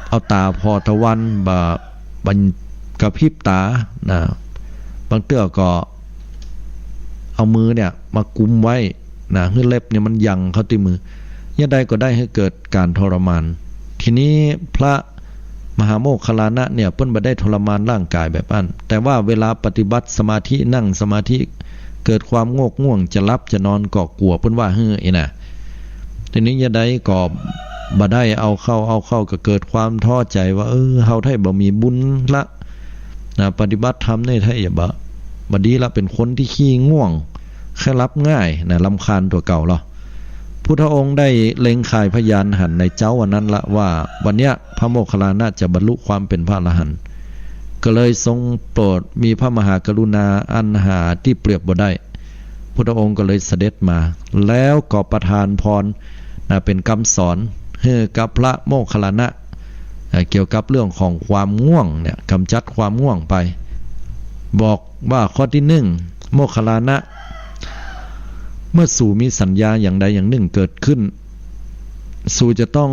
เอาต๋าผ่อตะวัน บ่ บ่กระพริบต๋า นะ บางเตื้อก็เอามือเนี่ยมากุมไว้ นะ หื้อเล็บเนี่ยมันหยั่งเข้าตี้มือ เยียะใดก็ได้หื้อเกิดก๋านทรมาน ทีนี้พระมหาโมคคัลลานะเนี่ย เปิ้นบ่ได้ทรมานร่างก๋ายแบบอั้น แต่ว่าเวลาปฏิบัติสมาธิ นั่งสมาธิ เกิดความโงกง่วง จะหลับจะนอนก็กั๋วเปิ้นว่าหื้อเอี้ยนะ ทีนี้เยียะใดก็บ่ได้เอาเข้า เอาเข้าก็เกิดความท้อใจ๋ว่า เออ เฮาไถ่บ่มีบุญละ นะ ปฏิบัติธรรมนี่ไถ่จะบ่ บ่ดีละ เป๋นคนตี้ขี้ง่วง ใค่หลับง่ายนะ รำคาญตั๋วเก่าลอ พุทธองค์ได้เล็งข่ายพยานหันในเจ๊าวันนั้นละว่า วันเนี้ยพระโมคคัลลานะจะบรรลุความเป๋นพระอรหันต์ ก็เลยทรงโปรดมีพระมหากรุณาอันหาตี้เปรียบบ่ได้ พุทธองค์ก็เลยเสด็จมา แล้วก็ประทานพร นะ เป๋นกำสอนหื้อกับพระโมคคัลลานะ เอ่อ เกี่ยวกับเรื่องของความง่วงเนี่ย กำจัดความง่วงไป บอกว่าข้อตี้นึ่ง โมคคัลลานะ เมื่อสูมีสัญญาอย่างใดอย่างนึ่งเกิดขึ้น สูจะต้อง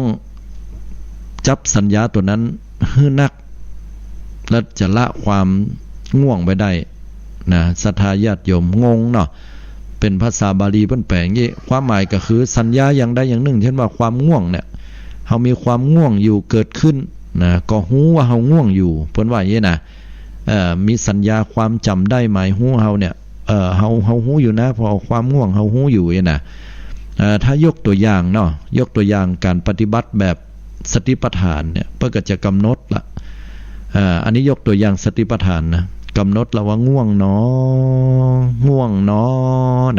จับสัญญาตั๋วนั้นหื้อนัก แล้วจะละความง่วงไปได้ นะ ศรัทธาญาติโยม งงเนาะ เป๋นภาษาบาลีเปิ้นแป๋อย่างนี้ ความหมายก็คือสัญญาอย่างใดอย่างนึ่ง เช่นว่าความง่วงเนี่ย เฮามีความง่วงอยู่เกิดขึ้น นะ ก็ฮู้ว่าเฮาง่วงอยู่ เปิ้นว่าอย่างนี้นะ เอ่อ มีสัญญาความจ๋ำได้หมายฮู้เฮาเนี่ย เอ่อ เฮา เฮาฮู้อยู่นะ เพราะความง่วงเฮาฮู้อยู่เนี่ยนะ เอ่อ ถ้ายกตั๋วอย่างเนาะ ยกตั๋วอย่างก๋านปฏิบัติแบบสติปัฏฐานเนี่ย เปิ้นก็จะกำหนดละ เอ่อ อันนี้ยกตั๋วอย่างสติปัฏฐานนะ กำหนดละว่าง่วงหนอ ง่วงหนอ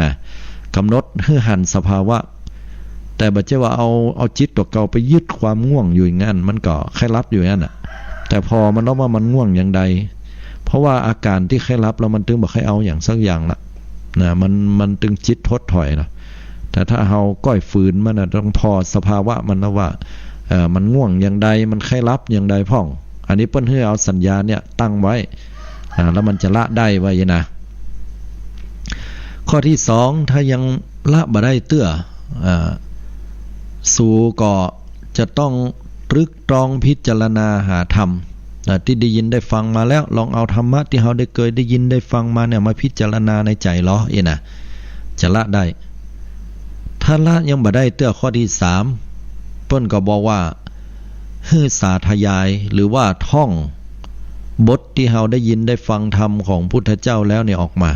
นะ กำหนดหื้อหันสภาวะ แต่บ่ใจ้ว่าเอา เอาจิตตั๋วเก่าไปยึดความง่วงอยู่อย่างนั้น มันก็ใค่หลับอยู่อย่างนั้นน่ะ แต่ผ่อมันออกว่ามันง่วงอย่างใด เพราะว่าอาก๋านตี้ใค่หลับแล้วมันตึงบ่ใค่เอาหยังสักอย่างละ นะ มัน มันตึงจิตถดถอยเนาะ แต่ถ้าเฮาก้อยฝืนมันน่ะ ต้องผ่อสภาวะมันนะว่า เอ่อ มันง่วงอย่างใด มันใค่หลับอย่างใดพ่อง อันนี้เปิ้นหื้อเอาสัญญาเนี่ยตั้งไว้ อ่า แล้วมันจะละได้ว่าอย่างนี้นะ ข้อตี้สอง ถ้ายังละบ่ได้เตื้อ อ่า สูก็จะต้องตรึกตรองพิจารณาหาธรรม อ่า ตี้ได้ยินได้ฟังมาแล้ว ลองเอาธรรมะตี้เฮาได้เกยได้ยินได้ฟังมาเนี่ยมาพิจารณาในใจ๋ลอ เอี้ยนะ จะละได้ ถ้าละยังบ่ได้เตื้อข้อตี้สาม เปิ้นก็บอกว่า หื้อสาธยาย หรือว่าท่องบทตี้เฮาได้ยินได้ฟังธรรมของพุทธเจ้าแล้วเนี่ยออกมา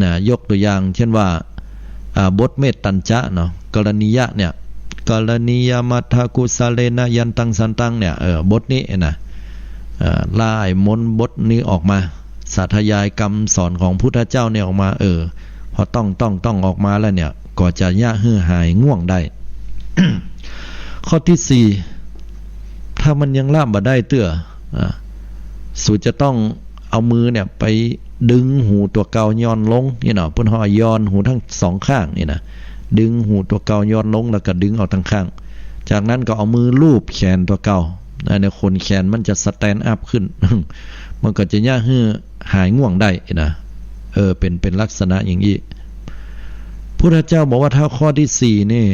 นะ ยกตั๋วอย่างเช่นว่า อ่า บทเมตตัญจะเนาะ กรณียะเนี่ย กรณียมัทธกุสะเลนะยันตังสันตังเนี่ย เออ บทนี้นะ เอ่อ ล่ายมนต์บทนี้ออกมา สาธยายกำสอนของพุทธเจ้าเนี่ยออกมา เออ พอต้อง ต้อง ต้องออกมาแล้วเนี่ย ก็จะเยียะหื้อหายง่วงได้ ข้อตี้สี่ ถ้ามันยังละบ่ได้เตื้อ อ่า สูจะต้อง เอามือเนี่ยไปดึงหูตั๋วเก่าหย่อนลงนี่เนาะ เปิ้นฮ้องหย่อนหูตึงสองข้างนี่นะ ดึงหูตั๋วเก่าหย่อนลงแล้วก็ดึงเอาตึงข้าง จากนั้นก็เอามือลูบแขนตั๋วเก่า อันนี้ขนแขนมันจะสแตนด์อัพขึ้น มันก็จะเยียะหื้อหายง่วงได้นะ เออ เป๋น เป๋นลักษณะอย่างอี้ พุทธเจ้าบอกว่าถ้าข้อตี้สี่นี่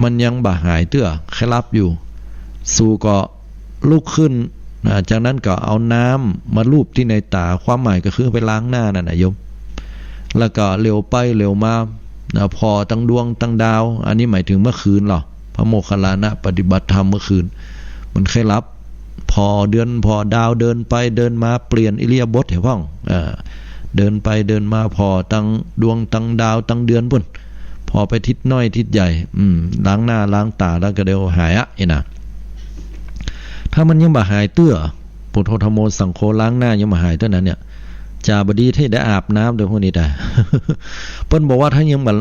มันยังบ่หายเตื้อ ใค่หลับอยู่ สูก็ลุกขึ้นนะ จากนั้นก็เอาน้ำมาลูบตี้ในต๋า ความหมายก็คือไปล้างหน้านั่นนะโยม แล้วก็เหลียวไปเหลียวมานะ ผ่อตึงดวงตึงดาว อันนี้หมายถึงเมื่อคืนเหรอ พระโมคคัลลานะปฏิบัติธรรมเมื่อคืน มันใค่หลับ ผ่อเดือนผ่อดาว เดินไปเดินมา เปลี่ยนอิริยาบถหื้อพ่อง อ่า เดินไปเดินมา ผ่อตึงดวงตึงดาวตึงเดือนปู้น ผ่อไปทิศน้อยทิศใหญ่ อืม ล้างหน้าล้างต๋าแล้วก็เดี๋ยวหายอะ นี่นะ ถ้ามันยังบ่หายเตื้อ พุทโธธัมโมสังโฆ ล้างหน้ายังบ่หายเตื้อนั้นเนี่ย จะบ่ดีตี้ได้อาบน้ำโดยพวกนี้ได้ เปิ้นบอกว่าถ้ายังบ่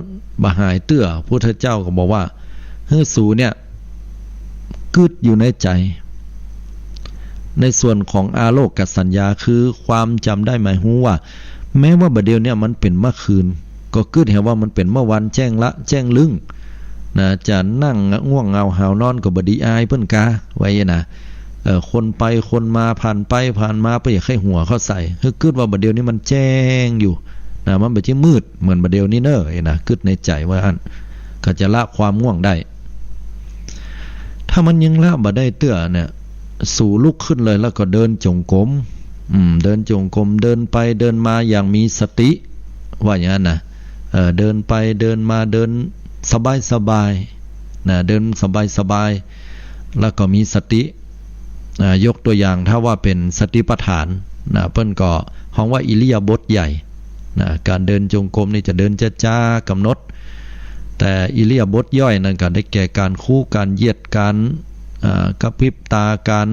บ่หายเตื้อ พุทธเจ้าก็บอกว่า หื้อสูเนี่ย กึ๊ดอยู่ในใจ๋ ในส่วนของอาโลกสัญญา คือความจ๋ำได้หมายฮู้ว่า แม้ว่าบ่าเดี่ยวเนี่ยมันเป๋นเมื่อคืน ก็กึ๊ดหื้อว่ามันเป๋นเมื่อวานแจ้งละแจ้งลึ้งนะ จะนั่งง่วงเหงาหาวนอนก็บ่ดีอายเปิ้นกา ว่าอย่างนี้นะ เอ่อ คนไปคนมา ผ่านไปผ่านมา เปิ้นอย่าใค่หัวเข้าใส่ หื้อกึ๊ดว่าบ่าเดี่ยวนี้มันแจ้งอยู่นะ มันบ่ใจ้มืดเหมือนบ่าเดี่ยวนี้เน่อ นะ กึ๊ดในใจ๋ว่าอั้น ก็จะละความง่วงได้ ถ้ามันยังละบ่ได้เตื้อเนี่ย สูลุกขึ้นเลยแล้วก็เดินจงกรม อืม เดินจงกรม เดินไปเดินมาอย่างมีสติ ว่าอย่างนั้นนะ เอ่อ เดินไปเดินมา เดินสบายๆ นะ เดินสบายๆ แล้วก็มีสติ อ่า ยกตัวอย่างถ้าว่าเป๋นสติปัฏฐานนะ เปิ้นก็ฮ้องว่าอิริยาบถใหญ่นะ ก๋านเดินจงกรมนี่จะเดินจ๊าๆ กำหนด แต่อิริยาบถย่อยนั้นก็ได้แก่ก๋านคู่ ก๋านเหยียด ก๋าน อ่า กระพริบต๋า ก๋าน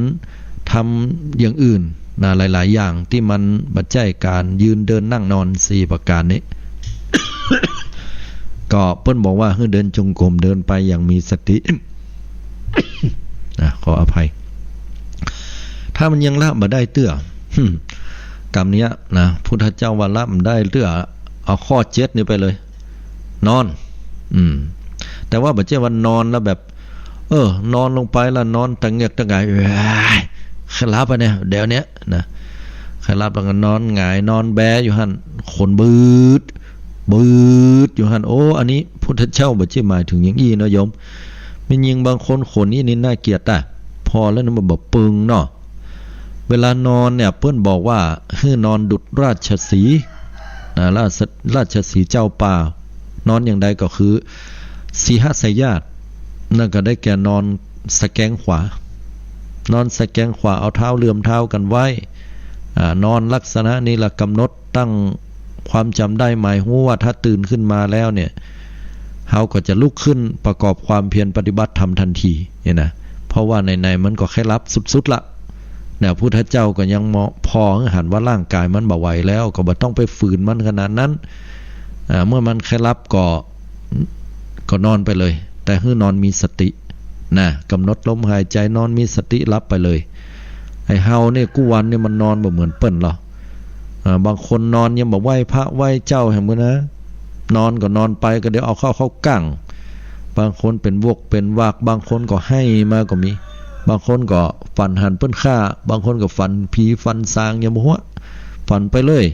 ทำอย่างอื่นนะ หลายๆ อย่างตี้มันบ่ใจ้ก๋านยืนเดินนั่งนอนสี่ประก๋านนี้ ก็เปิ้นบอกว่าหื้อเดินจงกรม เดินไปอย่างมีสติ อ่ะ ขออภัย ถ้ามันยังละบ่ได้เตื้อ กำเนี้ยนะ พุทธเจ้าว่าละบ่ได้เตื้อ เอาข้อเจ็ดนี่ไปเลย นอน อืม แต่ว่าบ่ใจ้ว่านอนแล้วแบบ เออ นอนลงไปแล้วนอนตะเงือกตะหงาย เอ้ย ใค่หลับอะเนี่ย เดี๋ยวเนี้ยนะ ใค่หลับแล้วก็นอนหงาย นอนแบอยู่หั้น ขนบืด บืดอยู่หั้น โอ้ อันนี้พุทธเจ้าบ่ใจ้หมายเถิงอย่างอี้เนาะโยม แม่ญิงบางคนขนอี้นี่น่าเกลียดอะ ผ่อแล้วนี่มันบ่ปึงเนาะ เวลานอนเนี่ย เปิ้นบอกว่าหื้อนอนดุจราชสีห์ นะ ราช ราชสีห์เจ้าป่า นอนอย่างใดก็คือ สีหสยาสน์ นั่นก็ได้แก่นอนสะแกงขวา นอนสะแกงขวา เอาเท้าเลื่อมเท้ากั๋นไว้ อ่า นอนลักษณะนี้ละ กำหนดตั้งความจ๋ำได้หมายฮู้ว่าถ้าตื่นขึ้นมาแล้วเนี่ย เฮาก็จะลุกขึ้นประกอบความเพียรปฏิบัติธรรมทันทีเนี่ยนะ เพราะว่าไหนๆ มันก็ใค่หลับสุดๆ ละ เนี่ย พุทธเจ้าก็ยังมอง ผ่อหื้อหันว่าร่างก๋ายมันบ่ไหวแล้ว ก็บ่ต้องไปฝืนมันขนาดนั้น อ่า เมื่อมันใค่หลับก็ ก็นอนไปเลย แต่หื้อนอนมีสตินะ กำหนดลมหายใจ๋ นอนมีสติหลับไปเลย ไอ้เฮาเนี่ยกู้วันเนี่ยมันนอนบ่เหมือนเปิ้นหรอก อ่า บางคนนอนยังบ่ไหว้พระไหว้เจ้าแหมนะ นอนก็นอนไปก็เดี๋ยวเอาเข้าเข้าก้าง บางคนเป๋นวกเป๋นวาก บางคนก็ไห้มาก็มี บางคนก็ฝันหันเปิ้นฆ่า บางคนก็ฝันผีฝันสางยังบ่ฮู้ ฝันไปเลย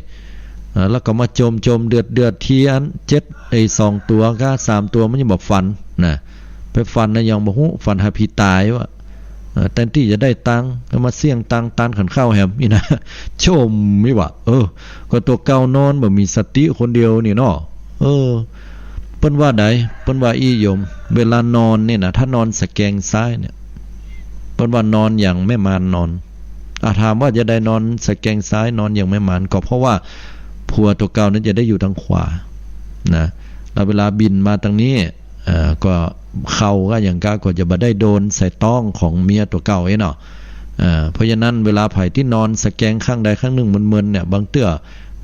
อ่า แล้วก็มาจมจมเดือดเดือด เทียนเจ็ด ไอ้สองตั๋วก้าสามตั๋วมันยังบ่ฝันนะ ไปฝันนะยังบ่ฮู้ ฝันหาผีตายวะ เอ่อ แตนตี้จะได้ตังค์ ก็มาเสี่ยงตังค์ตานขันข้าวแหมนี่นะ จมนี่วะ เออ ก็ตั๋วเก่านอนบ่มีสติคนเดียวนี่เนาะ เออ เปิ้นว่าใด เปิ้นว่าอี้โยม เวลานอนเนี่ยนะ ถ้านอนสะแกงซ้ายเนี่ย เปิ้นว่านอนอย่างแม่มารนอน อ่ะ ถามว่าจะใดนอนสะแกงซ้าย นอนอย่างแม่มาร ก็เพราะว่าผัวตั๋วเก่านั้นจะได้อยู่ตางขวานะ แล้วเวลาบิ่นมาตางนี้ เอ่อ ก็เข่าก็อย่างก้าก็จะบ่ได้โดนใส่ต๊องของเมียตั๋วเก่าเอ้ยเนาะ เอ่อ เพราะฉะนั้นเวลาใผตี้นอนสะแกงข้างใดข้างนึ่งเมินๆ เนี่ย บางเตื้อ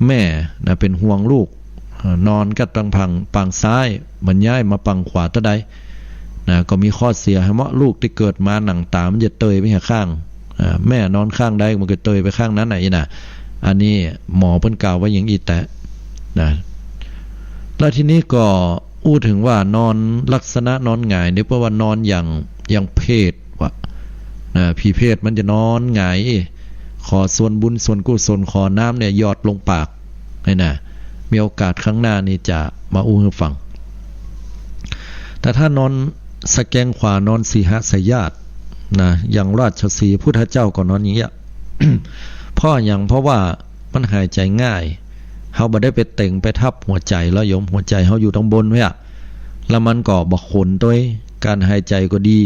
แม่นะเป๋นห่วงลูก เอ่อ นอนกั๋นตางฝั่งปางซ้าย บ่ย้ายมาปางขวาเตื้อใดนะ ก็มีข้อเสียแหมเนาะ ลูกตี้เกิดมาหนังต๋ามันจะเตยไปหาข้าง อ่า แม่นอนข้างใดมันก็เตยไปข้างนั้นน่ะอี้นะ อันนี้หมอเปิ้นกล่าวไว้อย่างอี้แต๊นะ แล้วทีนี้ก็อู้เถิงว่านอนลักษณะนอนหงายเนี่ย เปิ้นว่านอนอย่าง อย่างเพศว่ะนะ ผีเปรตมันจะนอนหงาย ขอส่วนบุญส่วนกุศล ขอน้ำเนี่ยหยอดลงปาก นี่นะ มีโอกาสครั้งหน้านี่จะมาอู้หื้อฟัง แต่ถ้านอนสะแกงขวา นอนสีหสยาสน์นะ อย่างราชสีห์พุทธเจ้าก็นอนอย่างเงี้ย เพราะหยัง เพราะว่ามันหายใจง่าย เฮาบ่ได้ไปเต็งไปทับหัวใจแล้วโยม หัวใจเฮาอยู่ตังบนเว้ยอะ แล้วมันก็บ่ขนตวย การหายใจก็ดี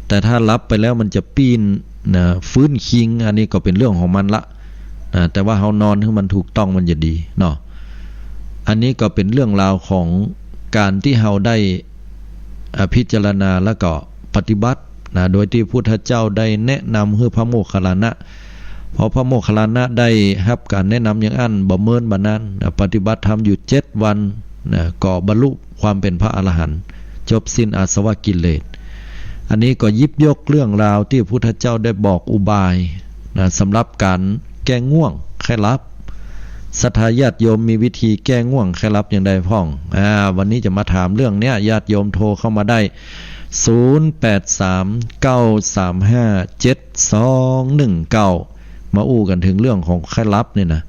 แต่ถ้าหลับไปแล้วมันจะปี้นนะ ฟื้นคิง อันนี้ก็เป๋นเรื่องของมันละนะ แต่ว่าเฮานอนหื้อมันถูกต้องมันจะดีเนาะ อันนี้ก็เป๋นเรื่องราวของการตี้เฮาได้ อ่า พิจารณาแล้วก็ปฏิบัตินะ โดยตี้พุทธเจ้าได้แนะนำหื้อพระโมคคัลลานะ พอพระโมคคัลลานะได้ฮับก๋านแนะนำอย่างอั้น บ่เมินบ่นานนะ ปฏิบัติธรรมอยู่เจ็ดวันนะ ก็บรรลุความเป๋นพระอรหันต์ จบสิ้นอาสวะกิเลส อันนี้ก็หยิบยกเรื่องราวตี้พุทธเจ้าได้บอกอุบายนะ สำหรับก๋านแก้ง่วงไข้หลับ ศรัทธาญาติโยมมีวิธีแก้ง่วงไข้หลับอย่างใดพ่อง อ่า วันนี้จะมาถามเรื่องเนี้ย ญาติโยมโทรเข้ามาได้ ศูนย์แปดสาม เก้าสามห้า เจ็ดสองหนึ่งเก้า มาอู้กั๋นเถิงเรื่องของไข้หลับเนี่ยนะ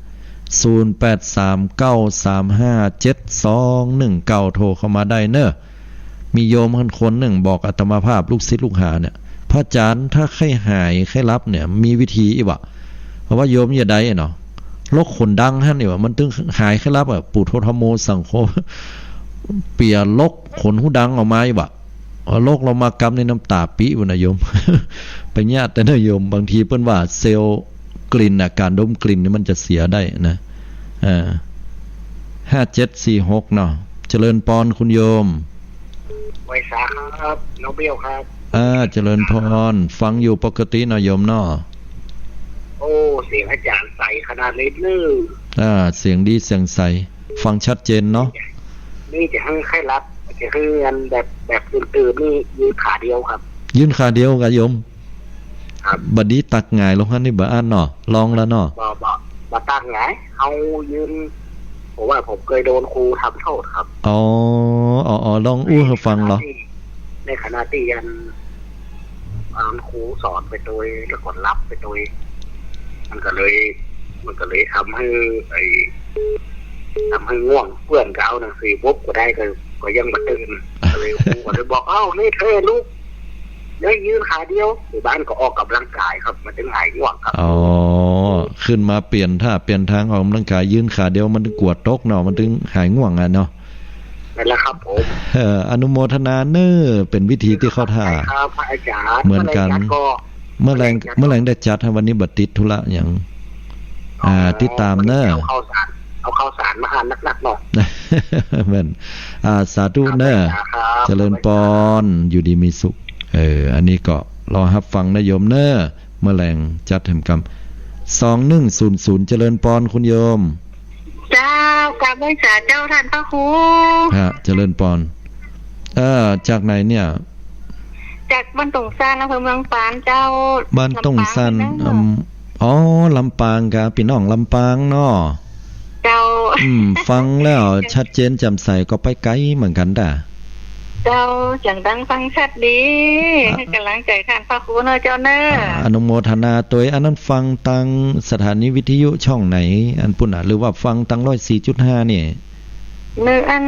ศูนย์แปดสาม เก้าสามห้า เจ็ดสองหนึ่งเก้า โทรเข้ามาได้เนอะ มีโยมคนหนึ่งบอกอาตมาภาพ ลูกศิษย์ลูกหาเนี่ย พระอาจารย์ ถ้าใค่หายไข้หลับเนี่ย มีวิธีอี้หวะ เพราะว่าโยมอย่าได้เนาะ ลกขนดังหั้นอี้หวะ มันตึงหายไข้หลับอะ ปุโธธัมโมสังโฆ เปียลกขนหูดังออกมาอี้หวะ เอาลกลงมากำในน้ำต๋าปิ๊บนะโยม ไปญาติแต่นะโยม บางทีเปิ้นว่าเซลล์กลิ่นน่ะ การดมกลิ่นนี่มันจะเสียได้นะ อ่า ห้าเจ็ดสี่หกเนาะ เจริญปอนคุณโยม ไหว้สาครับ น้องเบี้ยวครับ อ่า เจริญปอน ฟังอยู่ปกติเนาะโยมเนาะ โอ้ เสียงอาจารย์ใสขนาดเลยเนอะ อ่า เสียงดีเสียงใส ฟังชัดเจนเนาะ นี่จะหื้อไข้หลับ จะหื้ออันแบบ แบบตื่นๆ นี่ยืนขาเดียวครับ ยืนขาเดียวกะโยม ครับ บ่ดีตักหงายลงหั้นนี่บ่อั้นเนาะ ลองแล้วเนาะ บ่ บ่ บ่ตักหงาย เฮายืน ผมว่าผมเคยโดนครูทำโทษครับ อ๋อ อ๋อ อ๋อ ลองอู้หื้อฟังเหรอ ในขณะตี้ ในขณะตี้อัน อันครูสอนไปตวย แล้วก็หลับไปตวย มันก็เลย มันก็เลยทำหื้อ ไอ้ ทำหื้อง่วง เปื้อนก็เอาหนังสือปุ๊บก็ได้ ก็ ก็ยังบ่ตื่น ก็เลยครูก็เลยบอก "เอ้า นี่เธอลุก แล้วยืนขาเดียว" อยู่บ้านก็ออกกำลังกายครับ มันถึงหายง่วงครับ อ๋อ ขึ้นมาเปลี่ยนท่าเปลี่ยนทางออกกำลังกาย ยืนขาเดียว มันถึงกั๋วตกเนาะ มันถึงหายง่วงอะเนาะ นั่นแหละครับผม เอ่อ อนุโมทนาเน้อ เป๋นวิธีตี้เข้าท่า ใช่ครับ พระอาจารย์ เหมือนกั๋น เมื่อแลงจัดก็ เมื่อแลง เมื่อแลงจัด เมื่อแลงได้จัดฮะ วันนี้บ่ติดธุระหยัง อ่า อ๋อ ติดต๋ามเน้อ วันนี้เอาข้าวสาร เอาข้าวสารมาหาหนักๆ หน่อย แม่น อ่า สาธุเน้อ ครับ เจริญปอน อยู่ดีมีสุข เออ อันนี้ก็รอฮับฟังนะโยมเน้อ เมื่อแลงจัดแหมกำ สองหนึ่งศูนย์ศูนย์ เจริญปอนคุณโยม เจ้า กราบไหว้สาเจ้าท่านพระครู ฮะ เจริญปอน เอ่อ จากไหนเนี่ย จากบ้านตงซาน อำเภอเมืองปานเจ้า บ้านตงซาน ลำปางเนาะ อืม อ๋อ ลำปางกะ ปี้น้องลำปางเนาะ เจ้า อืม ฟังแล้วชัดเจนแจ่มใส ก็ไปไกลเหมือนกั๋นต้า เจ้า เสียงดังฟังชัดดี อ่ะ หื้อกำลังใจ๋ท่านพระครูเน้อเจ้าเน้อ อ่า อนุโมทนาตวย อันนั้นฟังตางสถานีวิทยุช่องไหน อันปุ้นน่ะ หรือว่าฟังตางร้อยสี่จุดห้านี่ เน้อ อัน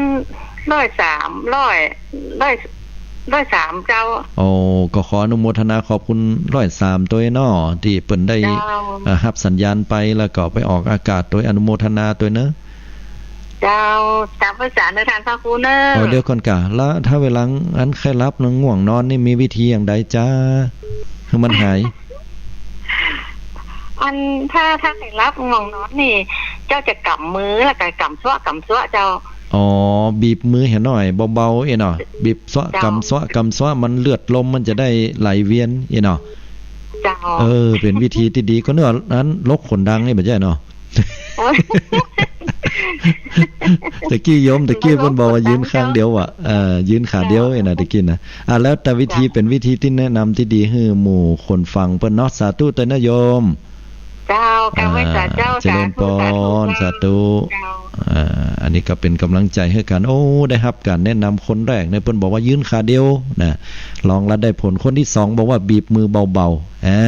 ร้อยสาม ร้อย ร้อย ร้อยสามเจ้า โอ้ ก็ขออนุโมทนาขอบคุณร้อยสามตวยเนาะ ตี้เปิ้นได้ เจ้า อ่า ฮับสัญญาณไป แล้วก็ไปออกอากาศตวย อนุโมทนาตวยเน้อ เจ้า กราบไหว้สาเน้อท่านพระครูเน้อ โอ้ เดี๋ยวก่อนกะ แล้วถ้าเวลาอันไข้หลับนอนง่วงนอนนี่มีวิธีอย่างใดจ๊ะ หื้อมันหาย อันถ้า ถ้าไข้หลับง่วงนอนนี่ เจ้าจะก๋ำมือแล้วก็ก๋ำซั่วก๋ำซั่วเจ้า อ๋อ บีบมือหื้อหน่อย เบาๆ เอ้ยเนาะ บีบซั่ว เจ้า ก๋ำซั่วก๋ำซั่ว มันเลือดลมมันจะได้ไหลเวียน เอ้ยเนาะ เจ้า เออ เป๋นวิธีตี้ดี ก็เน้ออันลกขนดังนี่บ่ใจ้เนาะ ตะกี้โยม ตะกี้เปิ้นบอกว่ายืนข้างเดียวอะ เออ ยืนขาเดียวเองนะ ตะกี้นะ อ่ะ แล้วแต่วิธี เป๋นวิธีตี้แนะนำตี้ดีหื้อหมู่คนฟังเปิ้นเนาะ สาธุเต๊อะนะโยม เจ้า กราบไหว้สาเจ้า อ่า เจริญปอน สาธุ สาธุ สาธุ เจ้า อ่า อันนี้ก็เป๋นก๋ำลังใจ๋หื้อกั๋น โอ้ ได้ฮับก๋านแนะนำคนแรกเนี่ย เปิ้นบอกว่ายืนขาเดียวนะ ลองละได้ผล คนตี้สองบอกว่าบีบมือเบาๆ อ่า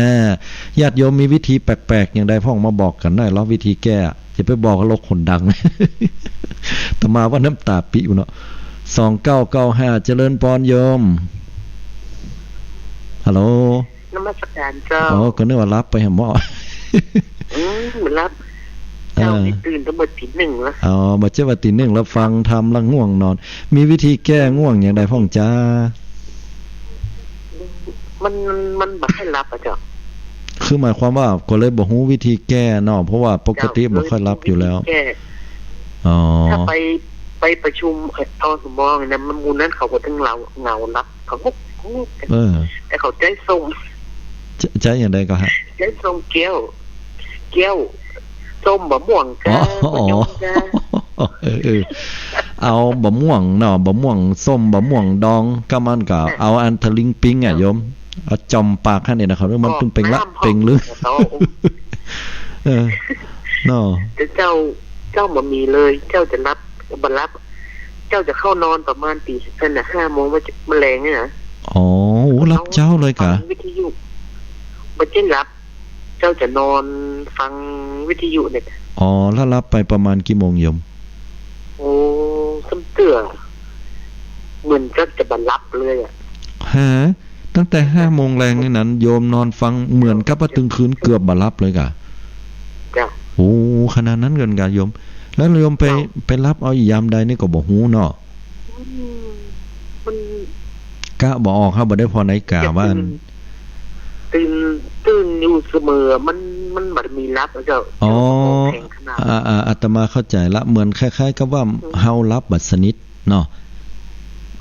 ญาติโยมมีวิธีแปลกๆ อย่างใดพ่องมาบอกกั๋นหน่อย ลองวิธีแก้ จะไปบอกกับโลกคนดัง อาตมาว่าน้ำต๋าปิ๊บเนาะ สองเก้าเก้าห้า เจริญปอนโยม ฮัลโหล นมัสการเจ้า อ๋อ ก็นึกว่าหลับไปแหมเนาะ อืม บ่หลับ เออ เจ้านี่ตื่นตั้งแต่ตีหนึ่งแล้ว อ๋อ บ่ใจ้ว่าตีหนึ่งแล้วฟังธรรมแล้วง่วงนอน มีวิธีแก้ง่วงอย่างใดพ่องจ๊ะ มัน มันบ่ค่อยหลับอะเจ้า คือหมายความว่าก็เลยบ่ฮู้วิธีแก้เนาะ เพราะว่าปกติ เจ้า บ่ค่อยหลับอยู่แล้ว วิธีแก้ อ๋อ ถ้าไป ไปประชุม เอ่อ อสม นะ มัน หมู่นั้นเขาก็ตึงเหงา เหงาหลับ เขาก็ เออ แต่เขาใจ๊ส้ม ใจ๊ ใจ๊อย่างใดก่อฮะ ใจ๊ส้มแก้ว แก้ว ส้มบ่ม่วงจ้า อ๋อ บ่ยมจ้า เออ เออ เอาบ่ม่วงเนาะ บ่ม่วงส้ม บ่ม่วงดอง ก็มันก็ อ่ะ เอาอันทะลิงปิงอะ อ่ะ โยม เอาจ่อมปากหั้นเนี่ยนะครับ มันตึงเป่งละ น้ำ เป่งลึก เจ้า เออ เนาะ แต่เจ้า เจ้าบ่มีเลย เจ้าจะหลับก็บ่หลับ เจ้าจะเข้านอนประมาณตี นั่นน่ะ ห้าโมง มื้อ มื้อแลงเนี่ยนะ อ๋อ โอ้ หลับเจ๊าเลยกะ ฟังวิทยุ บ่ใจ้หลับ เจ้าจะนอนฟังวิทยุเนี่ย อ๋อ แล้วหลับไปประมาณกี่โมงโยม โอ้ ซ้ำเตื้อ เหมือนเจ้าจะบ่หลับเลยอะ ฮะ ตั้งแต่ห้าโมงแลงนี่นั้น โยมนอนฟังเหมือนกับว่าตึงคืนเกือบบ่หลับเลยกะ เจ้า โอ้ ขนาดนั้นเกินกะโยม แล้วโยมไป เจ้า ไปหลับเอาอีหยามใดนี่ก็บ่ฮู้เนาะ อืม มัน กะบ่ออกครับ บ่ได้ผ่อนนาฬิกา จะ ว่า ตื่น ตื่น ตื่นอยู่เสมอ มัน มันบ่มีหลับอะเจ้า อ๋อ เจ้าของแข็งขนาด อ่า อ่า อาตมาเข้าใจ๋ละ เหมือนคล้ายๆ กับว่า อืม เฮาหลับบ่สนิทเนาะ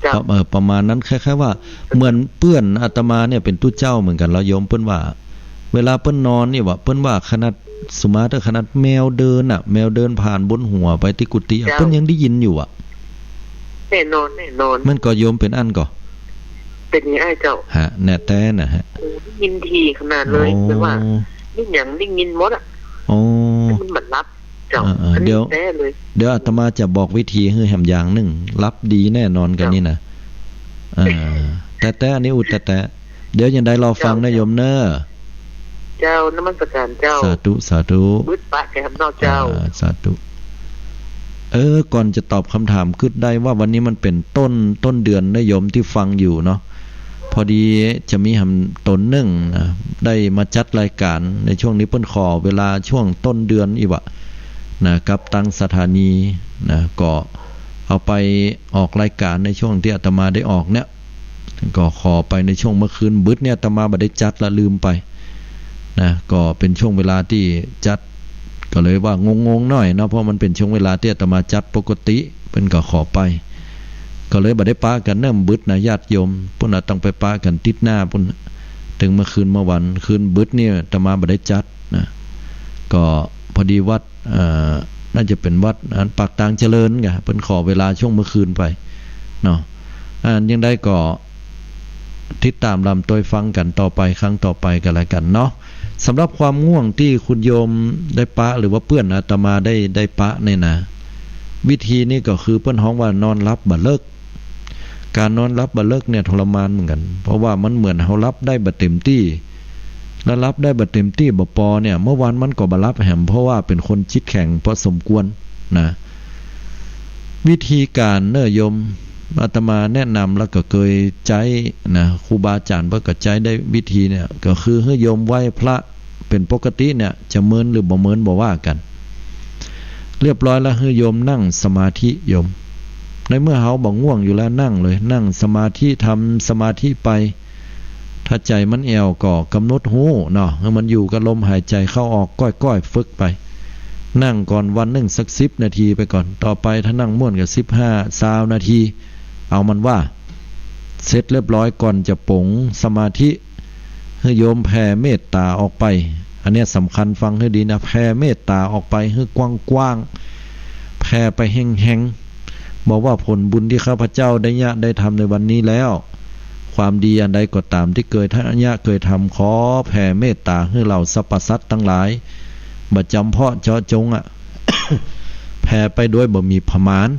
เจ้า ครับ เออ ประมาณนั้น คล้ายๆ ว่า เหมือนเปื้อนอาตมาเนี่ยเป๋นตุ๊เจ้าเหมือนกั๋น แล้วโยมเปิ้นว่า เวลาเปิ้นนอนนี่วะ เปิ้นว่าขนาด สมมาเถอะ ขนาดแมวเดินน่ะ แมวเดินผ่านบนหัวไปตี้กุฏิอะ เจ้า เปิ้นยังได้ยินอยู่อะ แน่นอน แน่นอน มันก็โยมเป๋นอั้นก่อ เป๋นอย่างอ้ายเจ้า ฮะ แน่แต๊น่ะฮะ โอ้ ได้ยินถี่ขนาดเลย โอ้ แต่ว่าได้ยิน ได้ยินหมดอะ โอ้ มันบ่หลับ เจ้า อ่าๆ อันนี้ เดี๋ยว แต๊เลย เดี๋ยวอาตมาจะบอกวิธีหื้อแหมอย่างนึ่ง หลับดีแน่นอนกั๋น เจ้า นี่นะ อ่า แต๊ๆ อันนี้อู้แต๊ๆ เดี๋ยวอย่างใดรอฟังนะ เจ้า โยมเน้อ เจ้า นมัสการเจ้า สาธุ สาธุ บึดปะแกมนอกเจ้า อ่า สาธุ เออ ก่อนจะตอบคำถาม กึ๊ดได้ว่าวันนี้มันเป๋นต้น ต้นเดือนนะโยมตี้ฟังอยู่เนาะ พอดีจะมีแหมต๋นนึ่งนะ ได้มาจัดรายก๋าน ในช่วงนี้เปิ้นขอเวลาช่วงต้นเดือนอี้วะนะ กับตังสถานีนะ ก็เอาไปออกรายก๋านในช่วงตี้อาตมาได้ออกเนี่ย ก็ขอไปในช่วงเมื่อคืน บึดเนี่ยอาตมาบ่ได้จัดละ ลืมไปนะ ก็เป๋นช่วงเวลาตี้จัด ก็เลยว่างงๆ หน่อยเนาะ เพราะมันเป๋นช่วงเวลาตี้อาตมาจัดปกติ เปิ้นก็ขอไป ก็เลยบ่ได้ปะกั๋นเนิ่มบึดนะ ญาติโยม ปุ้นน่ะต้องไปปะกั๋นติ๊ดหน้าปุ้น ตึงเมื่อคืนเมื่อวัน คืนบึดเนี่ยอาตมาบ่ได้จัดนะ ก็พอดีวัด เอ่อ น่าจะเป๋นวัดอันปากตางเจริญกะ เปิ้นขอเวลาช่วงเมื่อคืนไปเนาะ อ่า อย่างใดก็ติดต๋ามลำตวยฟังกั๋นต่อไป ครั้งต่อไปก็แล้วกั๋นเนาะ สำหรับความง่วงตี้คุณโยมได้ปะ หรือว่าเปื้อนอาตมาได้ ได้ปะเนี่ยนะ วิธีนี่ก็คือเปิ้นฮ้องว่านอนหลับบ่เลิก ก๋านนอนหลับบ่เลิกเนี่ยทรมานเหมือนกั๋น เพราะว่ามันเหมือนเฮาหลับได้บ่เต๋มตี้ แล้วหลับได้บ่เต๋มตี้บ่ปอเนี่ย เมื่อวานมันก็บ่หลับแหม เพราะว่าเป๋นคนจิตแข็งพอสมควรนะ วิธีก๋านเน้อโยม อาตมาแนะนำแล้วก็เกยใจ๊นะ ครูบาอาจ๋ารย์เปิ้นก็ใจ๊ได้วิธีเนี่ย ก็คือหื้อโยมไหว้พระเป๋นปกติเนี่ย จะเมินหรือบ่เมินบ่ว่ากั๋น เรียบร้อยแล้วหื้อโยมนั่งสมาธิโยม ในเมื่อเฮาบ่ง่วงอยู่แล้ว นั่งเลย นั่งสมาธิ ทำสมาธิไป ถ้าใจ๋มันแอ่วก็ก๋ำหนดฮู้เนาะ หื้อมันอยู่กับลมหายใจ๋เข้าออก ก้อยๆ ฝึกไป นั่งก่อนวันนึ่งสักสิบนาทีไปก่อน ต่อไปถ้านั่งม่วนก็สิบห้า ซาวนาที เอามันว่า เสร็จเรียบร้อยก่อนจะป๋งสมาธิ หื้อโยมแผ่เมตต๋าออกไป อันเนี้ยสำคัญ ฟังหื้อดีนะ แผ่เมตต๋าออกไปหื้อกว้างๆ แผ่ไปแฮงๆ บอกว่าผลบุญตี้ข้าพเจ้าได้เยียะได้ทำในวันนี้แล้ว ความดีอันใดก็ต๋ามตี้เกยเยียะเกยทำ ขอแผ่เมตต๋าหื้อเหล่าสรรพสัตว์ตังหลาย บ่จ๋ำเพาะเจาะจงอะ แผ่ไปโดยบ่มีประมาณ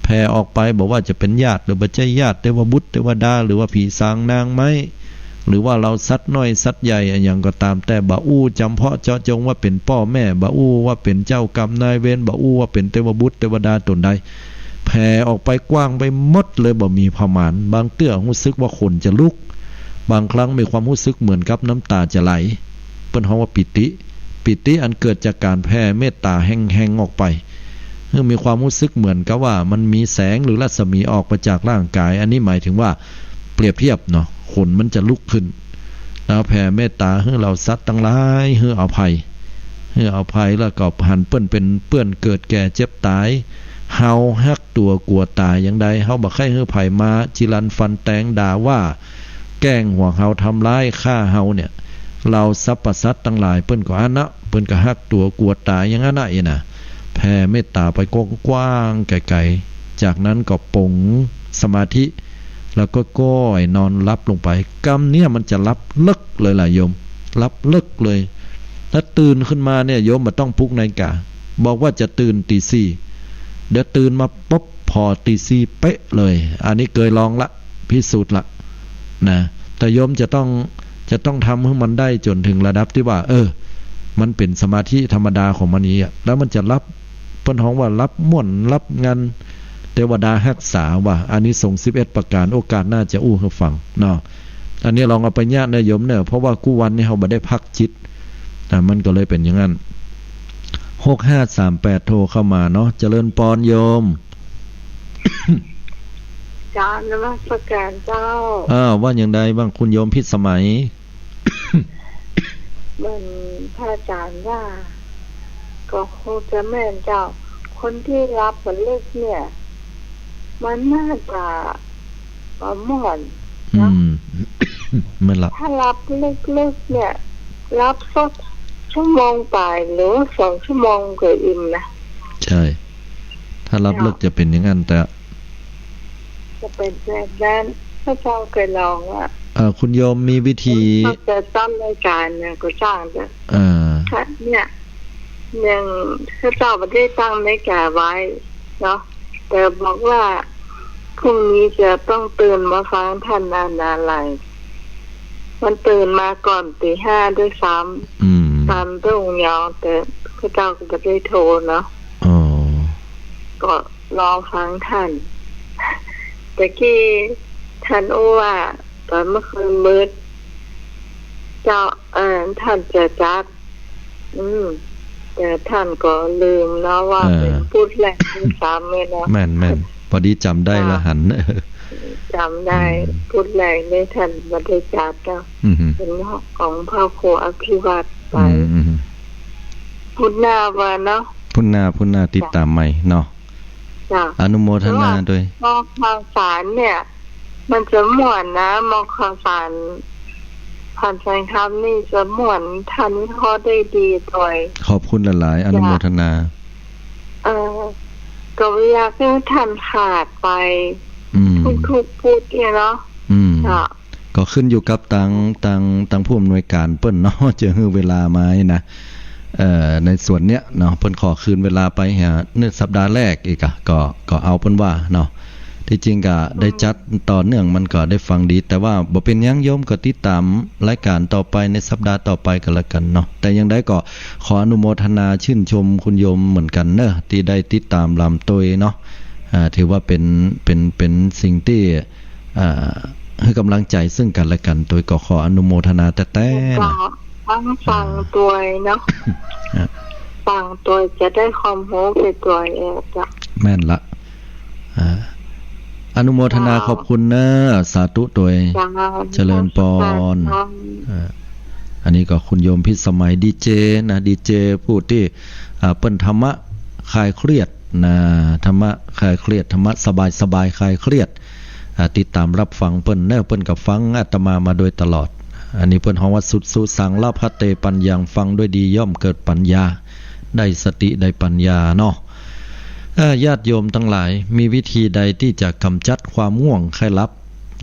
แผ่ออกไปบ่ว่าจะเป๋นญาติหรือบ่ใจ้ญาติ เตวบุตรเตวดา หรือว่าผีสางนางไม้ หรือว่าเหล่าสัตว์น้อยสัตว์ใหญ่อะหยังก็ต๋าม แต่บ่อู้จ๋ำเพาะเจาะจงว่าเป๋นป้อแม่ บ่อู้ว่าเป๋นเจ้ากรรมนายเวร บ่อู้ว่าเป๋นเตวบุตรเตวดาต๋นใด แผ่ออกไปกว้างไปหมดเลย บ่มีประมาณ บางเตื้อฮู้สึกว่าขนจะลุก บางครั้งมีความฮู้สึกเหมือนกับน้ำต๋าจะไหล เปิ้นฮ้องว่าปีติ ปีติอันเกิดจากก๋านแผ่เมตต๋าแฮงๆ ออกไป คือมีความฮู้สึกเหมือนกับว่ามันมีแสงหรือรัศมีออกไปจากร่างกาย อันนี้หมายถึงว่าเปรียบเทียบเนาะ ขนมันจะลุกขึ้น แล้วแผ่เมตต๋าหื้อเหล่าสัตว์ตังหลาย หื้ออภัย หื้ออภัย แล้วก็หันเปิ้นเป๋นเปื้อนเกิดแก่เจ็บต๋าย เฮาฮักตั๋วกั๋วต๋ายอย่างใด เฮาบ่ใค่หื้อใผมาจิรันฟันแตงด่าว่า แกล้งหวงเฮา ทำร้ายฆ่าเฮาเนี่ย เหล่าสรรพสัตว์ตังหลายเปิ้นก็อันนะ เปิ้นก็ฮักตั๋วกั๋วต๋ายอย่างอันนะ เอนะ แผ่เมตต๋าไปกว้างๆ ไก๋ๆ จากนั้นก็ป๋งสมาธิ แล้วก็ก้อยนอนหลับลงไป กำเนี่ยมันจะหลับลึกเลยล่ะโยม หลับลึกเลย แล้วตื่นขึ้นมาเนี่ยโยมบ่ต้องปลุกนาฬิกา บอกว่าจะตื่นตี๋สี่ เดี๋ยวตื่นมาปุ๊บผ่อตี๋สี่เป๊ะเลย อันนี้เกยลองละ พิสูจน์ละนะ แต่โยมจะต้อง จะต้องทำหื้อมันได้จ๋นเถิงระดับตี้ว่า เออ มันเป๋นสมาธิธรรมดาของมันนี้อะ แล้วมันจะหลับ เปิ้นฮ้องว่าหลับม่วนหลับงัน เตวดาฮักษาว่า อานิสงส์สิบเอ็ดประก๋าน โอกาสหน้าจะอู้หื้อฟังเนาะ อันนี้ลองเอาไปเยียะนะโยมเนาะ เพราะว่ากู้วันนี้เฮาบ่ได้พักจิต อ่ะ มันก็เลยเป๋นอย่างนั้น หกห้าสามแปด โทรเข้ามาเนาะ เจริญปอนโยม กราบนมัสการเจ้า อ่า ว่าอย่างใดบ้างคุณโยมพิสมัย เหมือนพระอาจารย์ว่า ก็คงจะแม่นเจ้า คนตี้หลับบ่ลึกเนี่ย มันน่าจะ เอ่อ ม่วน อื เนาะ ม ไม่หลับ ถ้าหลับลึกๆ เนี่ย หลับสักชั่วโมงป๋ายหรือสองชั่วโมงก็อิ่มนะ ใช่ ถ้าหลับลึก เนาะ จะเป๋นอย่างนั้น แต่ จะเป๋นแบบนั้น ข้าเจ้าเกยลองอะ เอ่อ คุณโยมมีวิธี ข้าเจ้าตั้งรายก๋านเนี่ยก็จ้างจ้ะ เอ่อ ค่ะ เนี่ย อย่างข้าเจ้าบ่ได้ตั้งนาฬิกาไว้เนาะ แต่บอกว่าพรุ่งนี้จะต้องตื่นมาฟังท่านอานาลัย มันตื่นมาก่อนตีห้าด้วยซ้ำ อืม ตามรุ่งยอง แต่ข้าเจ้าก็บ่ได้โทรเนาะ อ๋อ ก็รอฟังท่าน ตะกี้ท่านอู้ว่าต๋อนเมื่อคืนมืด เจ้า เอ่อ ท่านจะจัด อืม แต่ท่านก็ลืมเนาะ ว่า เออ เป๋นพุธแรกด้วยซ้ำเนี่ยเนาะ แม่นๆ พอดีจ๋ำได้ละหัน จ๋ำได้ อืม พุธแรกนี่ท่านบ่ได้จัดเนาะ อืม เป๋นของพระครูอภิวัตรไป อืมๆ พุธหน้าว่าเนาะ พุธหน้า พุธหน้าติดต๋ามใหม่เนาะ จ้ะ อนุโมทนาด้วย มอข่าวสารเนี่ย มันจะม่วนนะ มอข่าวสาร ผ่านแสงธรรมนี่จะม่วน ท่านวิเคราะห์ได้ดีตวย ขอบคุณหลายๆ อนุโมทนา เออ ก็บ่อยากหื้อท่านขาดไป อืม ทุกๆ พุธเนี่ยเนาะ อืม ค่ะ ก็ขึ้นอยู่กับตาง ตาง ตางผู้อำนวยก๋านเปิ้นเนาะ จะหื้อเวลามานี่นะ เอ่อ ในส่วนเนี้ยเนาะ เปิ้นขอคืนเวลาไปหาในสัปดาห์แรกอีกอะ ก็ ก็เอาเปิ้นว่าเนาะ ตี้จริงก็ได้จัดต่อเนื่อง มันก็ได้ฟังดี แต่ว่าบ่เป๋นหยัง โยมก็ติดต๋ามรายก๋านต่อไปในสัปดาห์ต่อไปก็แล้วกั๋นเนาะ แต่อย่างใดก็ขออนุโมทนาชื่นชมคุณโยมเหมือนกั๋นเนาะ ตี้ได้ติดต๋ามลำตวยเนาะ อ่า ถือว่าเป๋น เป๋น เป๋นสิ่งตี้ อ่า หื้อก๋ำลังใจ๋ซึ่งกั๋นและกั๋น ตวยก็ขออนุโมทนาแต๊ๆ แล้วก็ นะ ฟัง ฟังตวยเนาะ อ่า ฟังตวยจะได้ความรู้ไปตวยเองจ้ะ แม่นละ อ่า อนุโมทนา จ้ะ ขอบคุณเนาะ สาธุตวย จ้ะ เจริญปอน นมัสก๋าน อ่า อันนี้ก็คุณโยมพิสมัย ดีเจ นะ ดีเจ ผู้ตี้ อ่า เปิ้นธรรมะคลายเครียดนะ ธรรมะคลายเครียด ธรรมะสบายๆ คลายเครียด อ่า ติดต๋ามรับฟังเปิ้นเนาะ เปิ้นก็ฟังอาตมามาโดยตลอด อันนี้เปิ้นฮ้องว่า สุ สุสัง ละภัตเต ปัญญัง ฟังด้วยดีย่อมเกิดปัญญา ได้สติได้ปัญญาเนาะ เอ่อ ญาติโยมตังหลาย มีวิธีใดตี้จะก๋ำจัดความง่วงใค่หลับ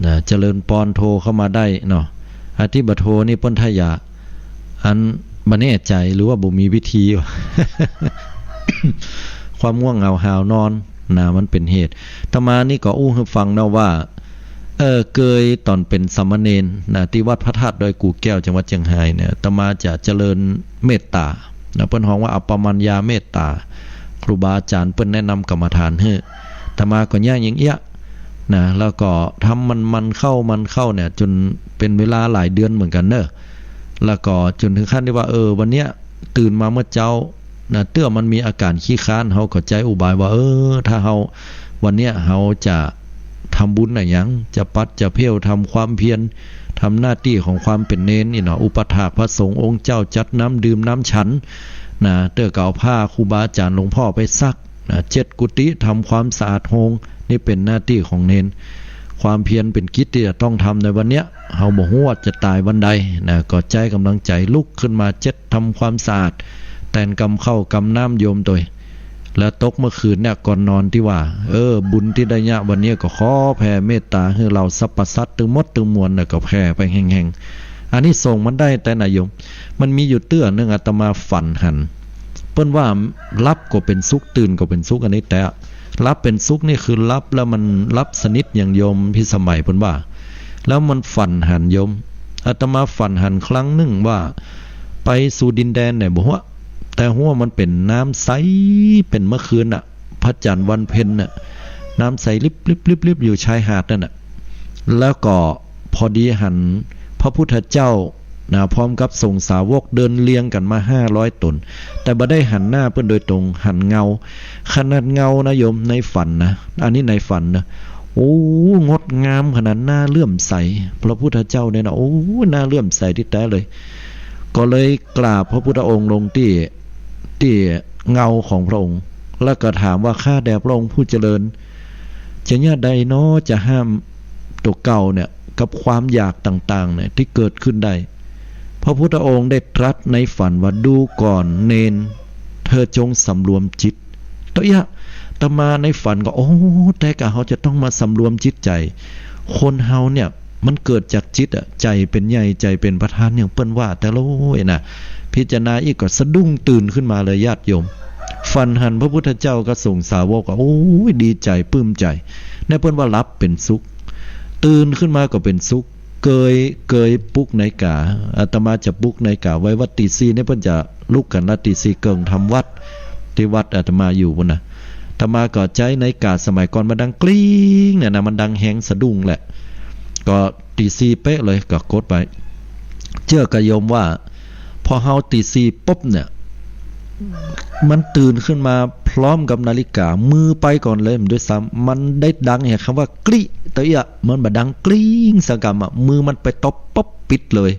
นะ เจริญปอนโทรเข้ามาได้เนาะ อันตี้บ่โทรนี่เปิ้นถ้าอยาก อัน บ่แน่ใจ๋หรือว่าบ่มีวิธี ความง่วงเหงาหาวนอนนะ มันเป๋นเหตุ อาตมานี่ก็อู้หื้อฟังนะว่า เออ เกยต๋อนเป๋นสามเณรนะ ตี้วัดพระธาตุดอยกู่แก้ว จังหวัดเจียงฮายเนี่ย อาตมาจะเจริญเมตต๋านะ เปิ้นฮ้องว่าอัปปมัญญาเมตต๋า ครูบาอาจ๋ารย์เปิ้นแนะนำกรรมฐานหื้อ อาตมาก็เยียะอย่างเอี้ยนะ แล้วก็ทำหมั่นๆ เข้าหมั่นเข้าเนี่ย จ๋นเป๋นเวลาหลายเดือนเหมือนกั๋นเนาะ แล้วก็จ๋นเถิงขั้นตี้ว่า เออ วันเนี้ยตื่นมาเมื่อเจ๊านะ เตื้อมันมีอาก๋านขี้คร้าน เฮาก็ใจ๊อุบายว่า เออ ถ้าเฮา วันเนี้ยเฮาจะทำบุญอะหยัง จะปัดจะเพล ทำความเพียร ทำหน้าตี้ของความเป๋นเณรนี่เนาะ อุปถากพระสงฆ์องค์เจ้า จัดน้ำดื่มน้ำฉันนะ เตื้อก็เอาผ้าครูบาอาจ๋ารย์หลวงพ่อไปซัก นะเช็ดกุฏิ ทำความสะอาดโฮง นี่เป๋นหน้าตี้ของเณร ความเพียรเป๋นกิจตี้จะต้องทำในวันเนี้ย เฮาบ่ฮู้ว่าจะต๋ายวันใดนะ ก็ใจ๊ก๋ำลังใจ๋ลุกขึ้นมาเช็ดทำความสะอาด แต่งก๋ำข้าวก๋ำน้ำโยมตวย แล้วตกเมื่อคืนเนี่ยก่อนนอนตี้ว่า เออ บุญตี้ได้เยียะวันเนี้ยก็ขอแผ่เมตต๋าหื้อเหล่าสรรพสัตว์ตึงหมดตึงมวลน่ะ ก็แผ่ไปแฮงๆ อานิสงส์มันได้แต๊นะโยม มันมีอยู่เตื้อนึ่งอาตมาฝันหัน เปิ้นว่าหลับก็เป๋นสุข ตื่นก็เป๋นสุข อันนี้แต๊ หลับเป๋นสุขนี่คือหลับแล้วมันหลับสนิทอย่างโยมพิสมัยเปิ้นว่า แล้วมันฝันหันโยม อาตมาฝันหันครั้งนึ่งว่าไปสู่ดินแดนไหนบ่ฮู้ แต่ฮู้ว่ามันเป๋นน้ำใส เป๋นเมื่อคืนน่ะ พระจันทร์วันเพ็ญน่ะ น้ำใสลิบๆๆๆ อยู่ชายหาดนั่นน่ะ แล้วก็พอดีหันพระพุทธเจ้านะ พร้อมกับสงฆ์สาวกเดินเรียงกั๋นมาห้าร้อยต๋น แต่บ่ได้หันหน้าเปิ้นโดยตรง หันเงา ขนาดเงานะโยม ในฝันนะ อันนี้ในฝันนะ โอ้ งดงามขนาด น่าเลื่อมใส พระพุทธเจ้าเนี่ยนะ โอ้ น่าเลื่อมใสตี้แต๊เลย ก็เลยกราบพระพุทธองค์ลงตี้ ตี้เงาของพระองค์ แล้วก็ถามว่า ข้าแต่พระองค์ผู้เจริญ จะเยียะใดน้อจะห้ามตั๋วเก่าเนี่ย กับความอยากต่างๆ เนี่ย ตี้เกิดขึ้นได้ พระพุทธองค์ได้ตรัสในฝันว่า ดูก่อนเณร เธอจงสำรวมจิต ตะเอี้ยะ อาตมาในฝันก็ โอ้ แต๊กะเฮาจะต้องมาสำรวมจิตใจ๋ คนเฮาเนี่ย มันเกิดจากจิตอะ ใจ๋เป๋นใหญ่ ใจ๋เป๋นประธาน อย่างเปิ้นว่า แต่ละโอ้ยนะ พิจารณาอีกก็สะดุ้งตื่นขึ้นมาเลยญาติโยม ฝันหันพระพุทธเจ้ากับสงฆ์สาวกก็ โอ้ย ดีใจ๋ ปลื้มใจ๋ ในเปิ้นว่าหลับเป๋นสุข ตื่นขึ้นมาก็เป๋นสุข เกย เกยปลุกนาฬิกา อาตมาจะปลุกนาฬิกาไว้ว่าตี๋สี่เนี่ยเปิ้นจะลุกกั๋นละ ตี๋สี่เกิ่งทำวัตร ตี้วัดอาตมาอยู่ปู้นนะ อาตมาก็ใจ๊นาฬิกาสมัยก่อนมันดังกริ๊งเนี่ยนะ มันดังแฮงสะดุ้งแหละ ก็ตี๋สี่เป๊ะเลย ก็กดไป เจื้อก่ะโยมว่า พอเฮาตี๋สี่ปุ๊บเนี่ย มันตื่นขึ้นมาพร้อมกับนาฬิกา มือไปก่อนเลยด้วยซ้ำ มันได้ดังแหะกำว่ากริ๊ ตะเอี้ยะ มันบ่ดังกริ๊งสักกำอะ มือมันไปตบปุ๊บปิดเลย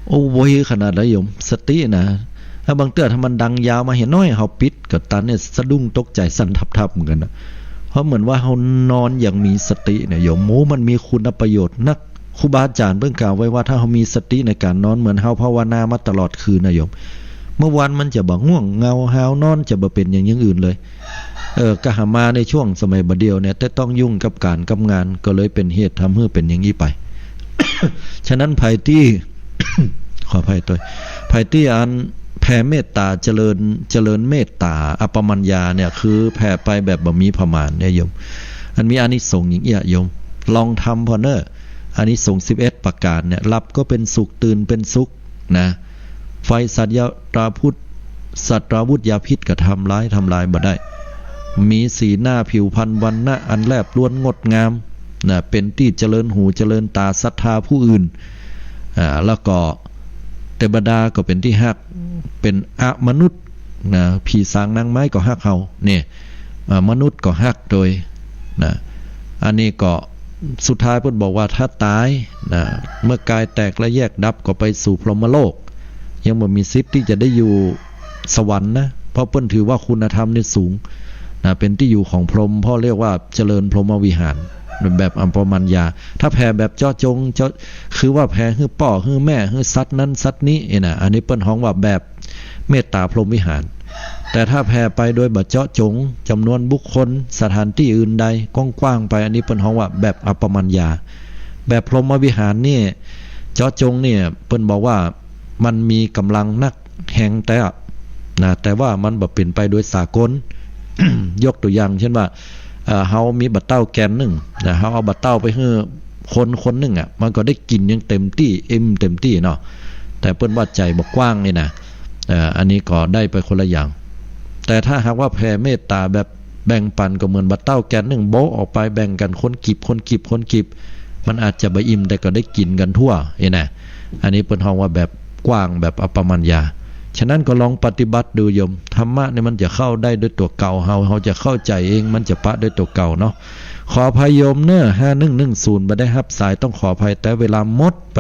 โอ้ ไวขนาดนั้นโยม สตินะ ถ้าบางเตื้อถ้ามันดังยาวมาแหะน้อย เฮาปิดก็ตันเนี่ย สะดุ้งตกใจ๋สั่นทับๆ เหมือนกั๋นนะ เพราะเหมือนว่าเฮานอนอย่างมีสติเนี่ยโยม โอ้ มันมีคุณประโยชน์นัก ครูบาอาจ๋ารย์เปิ้นกล่าวไว้ว่า ถ้าเฮามีสติในก๋านนอน เหมือนเฮาภาวนามาตลอดคืนนะโยม เมื่อวันมันจะบ่ง่วงเหงาหาวนอน จะบ่เป๋นอย่าง อย่างอื่นเลย เออ กะหามาในช่วงสมัยบ่าเดี่ยวเนี่ย แต่ต้องยุ่งกับก๋านกับงาน ก็เลยเป๋นเหตุทำหื้อเป๋นอย่างอี้ไป ฉะนั้นใผตี้ ขออภัยตวย ใผตี้อันแผ่เมตต๋า เจริญ เจริญเมตต๋า อัปปมัญญาเนี่ย คือแผ่ไปแบบบ่มีประมาณเนี่ยโยม อันมีอานิสงส์อย่างเอี้ยะโยม ลองทำผ่อเน่อ อานิสงส์สิบเอ็ดประก๋านเนี่ย หลับก็เป๋นสุข ตื่นเป๋นสุขนะ ไฟสัตว์ยาตราพุทธ สัตราวุธยาพิษก็ทำร้าย ทำลายบ่ได้ มีสีหน้าผิวพรรณวรรณะอันแลบล้วนงดงามนะ เป๋นตี้เจริญหูเจริญต๋าศรัทธาผู้อื่น อ่า แล้วก็เตวดาก็เป๋นตี้ฮัก เป๋นอมนุษย์นะ ผีสางนางไม้ก็ฮักเฮา เนี่ย อ่า มนุษย์ก็ฮักตวยนะ อันนี้ก็สุดท้ายเปิ้นบอกว่าถ้าต๋ายนะ เมื่อกายแตกและแยกดับก็ไปสู่พรหมโลก ยังบ่มีสิทธิ์ตี้จะได้อยู่สวรรค์นะ เพราะเปิ้นถือว่าคุณธรรมนี่สูงนะ เป๋นตี้อยู่ของพรหม เพราะเรียกว่าเจริญพรหมวิหาร แบบอัปปมัญญา ถ้าแผ่แบบเจาะจง เจาะ คือว่าแผ่หื้อป้อ หื้อแม่ หื้อสัตว์นั้นสัตว์นี้เนี่ยนะ อันนี้เปิ้นฮ้องว่าแบบเมตต๋าพรหมวิหาร แต่ถ้าแผ่ไปโดยบ่เจาะจง จ๋ำนวนบุคคล สถานตี้อื่นใด กว้างๆ ไป อันนี้เปิ้นฮ้องว่าแบบอัปปมัญญา แบบพรหมวิหารนี่ เจาะจงเนี่ย เปิ้นบอกว่า มันมีก๋ำลังนักแฮงแต๊อะ นะ แต่ว่ามันบ่เป๋นไปโดยสากล ยกตั๋วอย่างเช่นว่า เอ่อ เฮามีบ่าเต้าแกนนึ่ง นะ เฮาเอาบ่าเต้าไปหื้อคนคนนึ่งอะ มันก็ได้กิ๋นอย่างเต็มตี้ อิ่มเต็มตี้เนาะ แต่เปิ้นว่าใจ๋บ่กว้างนี่นะ เอ่อ อันนี้ก็ได้ไปคนละอย่าง แต่ถ้าหากว่าแผ่เมตต๋าแบบแบ่งปั๋น ก็เหมือนบ่าเต้าแกนนึ่งโบ๊ะออกไปแบ่งกั๋นคนกีบ คนกีบ คนกีบ มันอาจจะบ่อิ่ม แต่ก็ได้กิ๋นกั๋นทั่ว เห็นนะ อันนี้เปิ้นฮ้องว่าแบบกว้าง แบบอัปปมัญญา ฉะนั้นก็ลองปฏิบัติดูโยม ธรรมะเนี่ยมันจะเข้าได้ด้วยตั๋วเก่าเฮา เฮาจะเข้าใจ๋เอง มันจะปะด้วยตั๋วเก่าเนาะ ขออภัยโยมเน้อ ห้าหนึ่งหนึ่งศูนย์ บ่ได้ฮับสาย ต้องขออภัย แต่เวลาหมดไป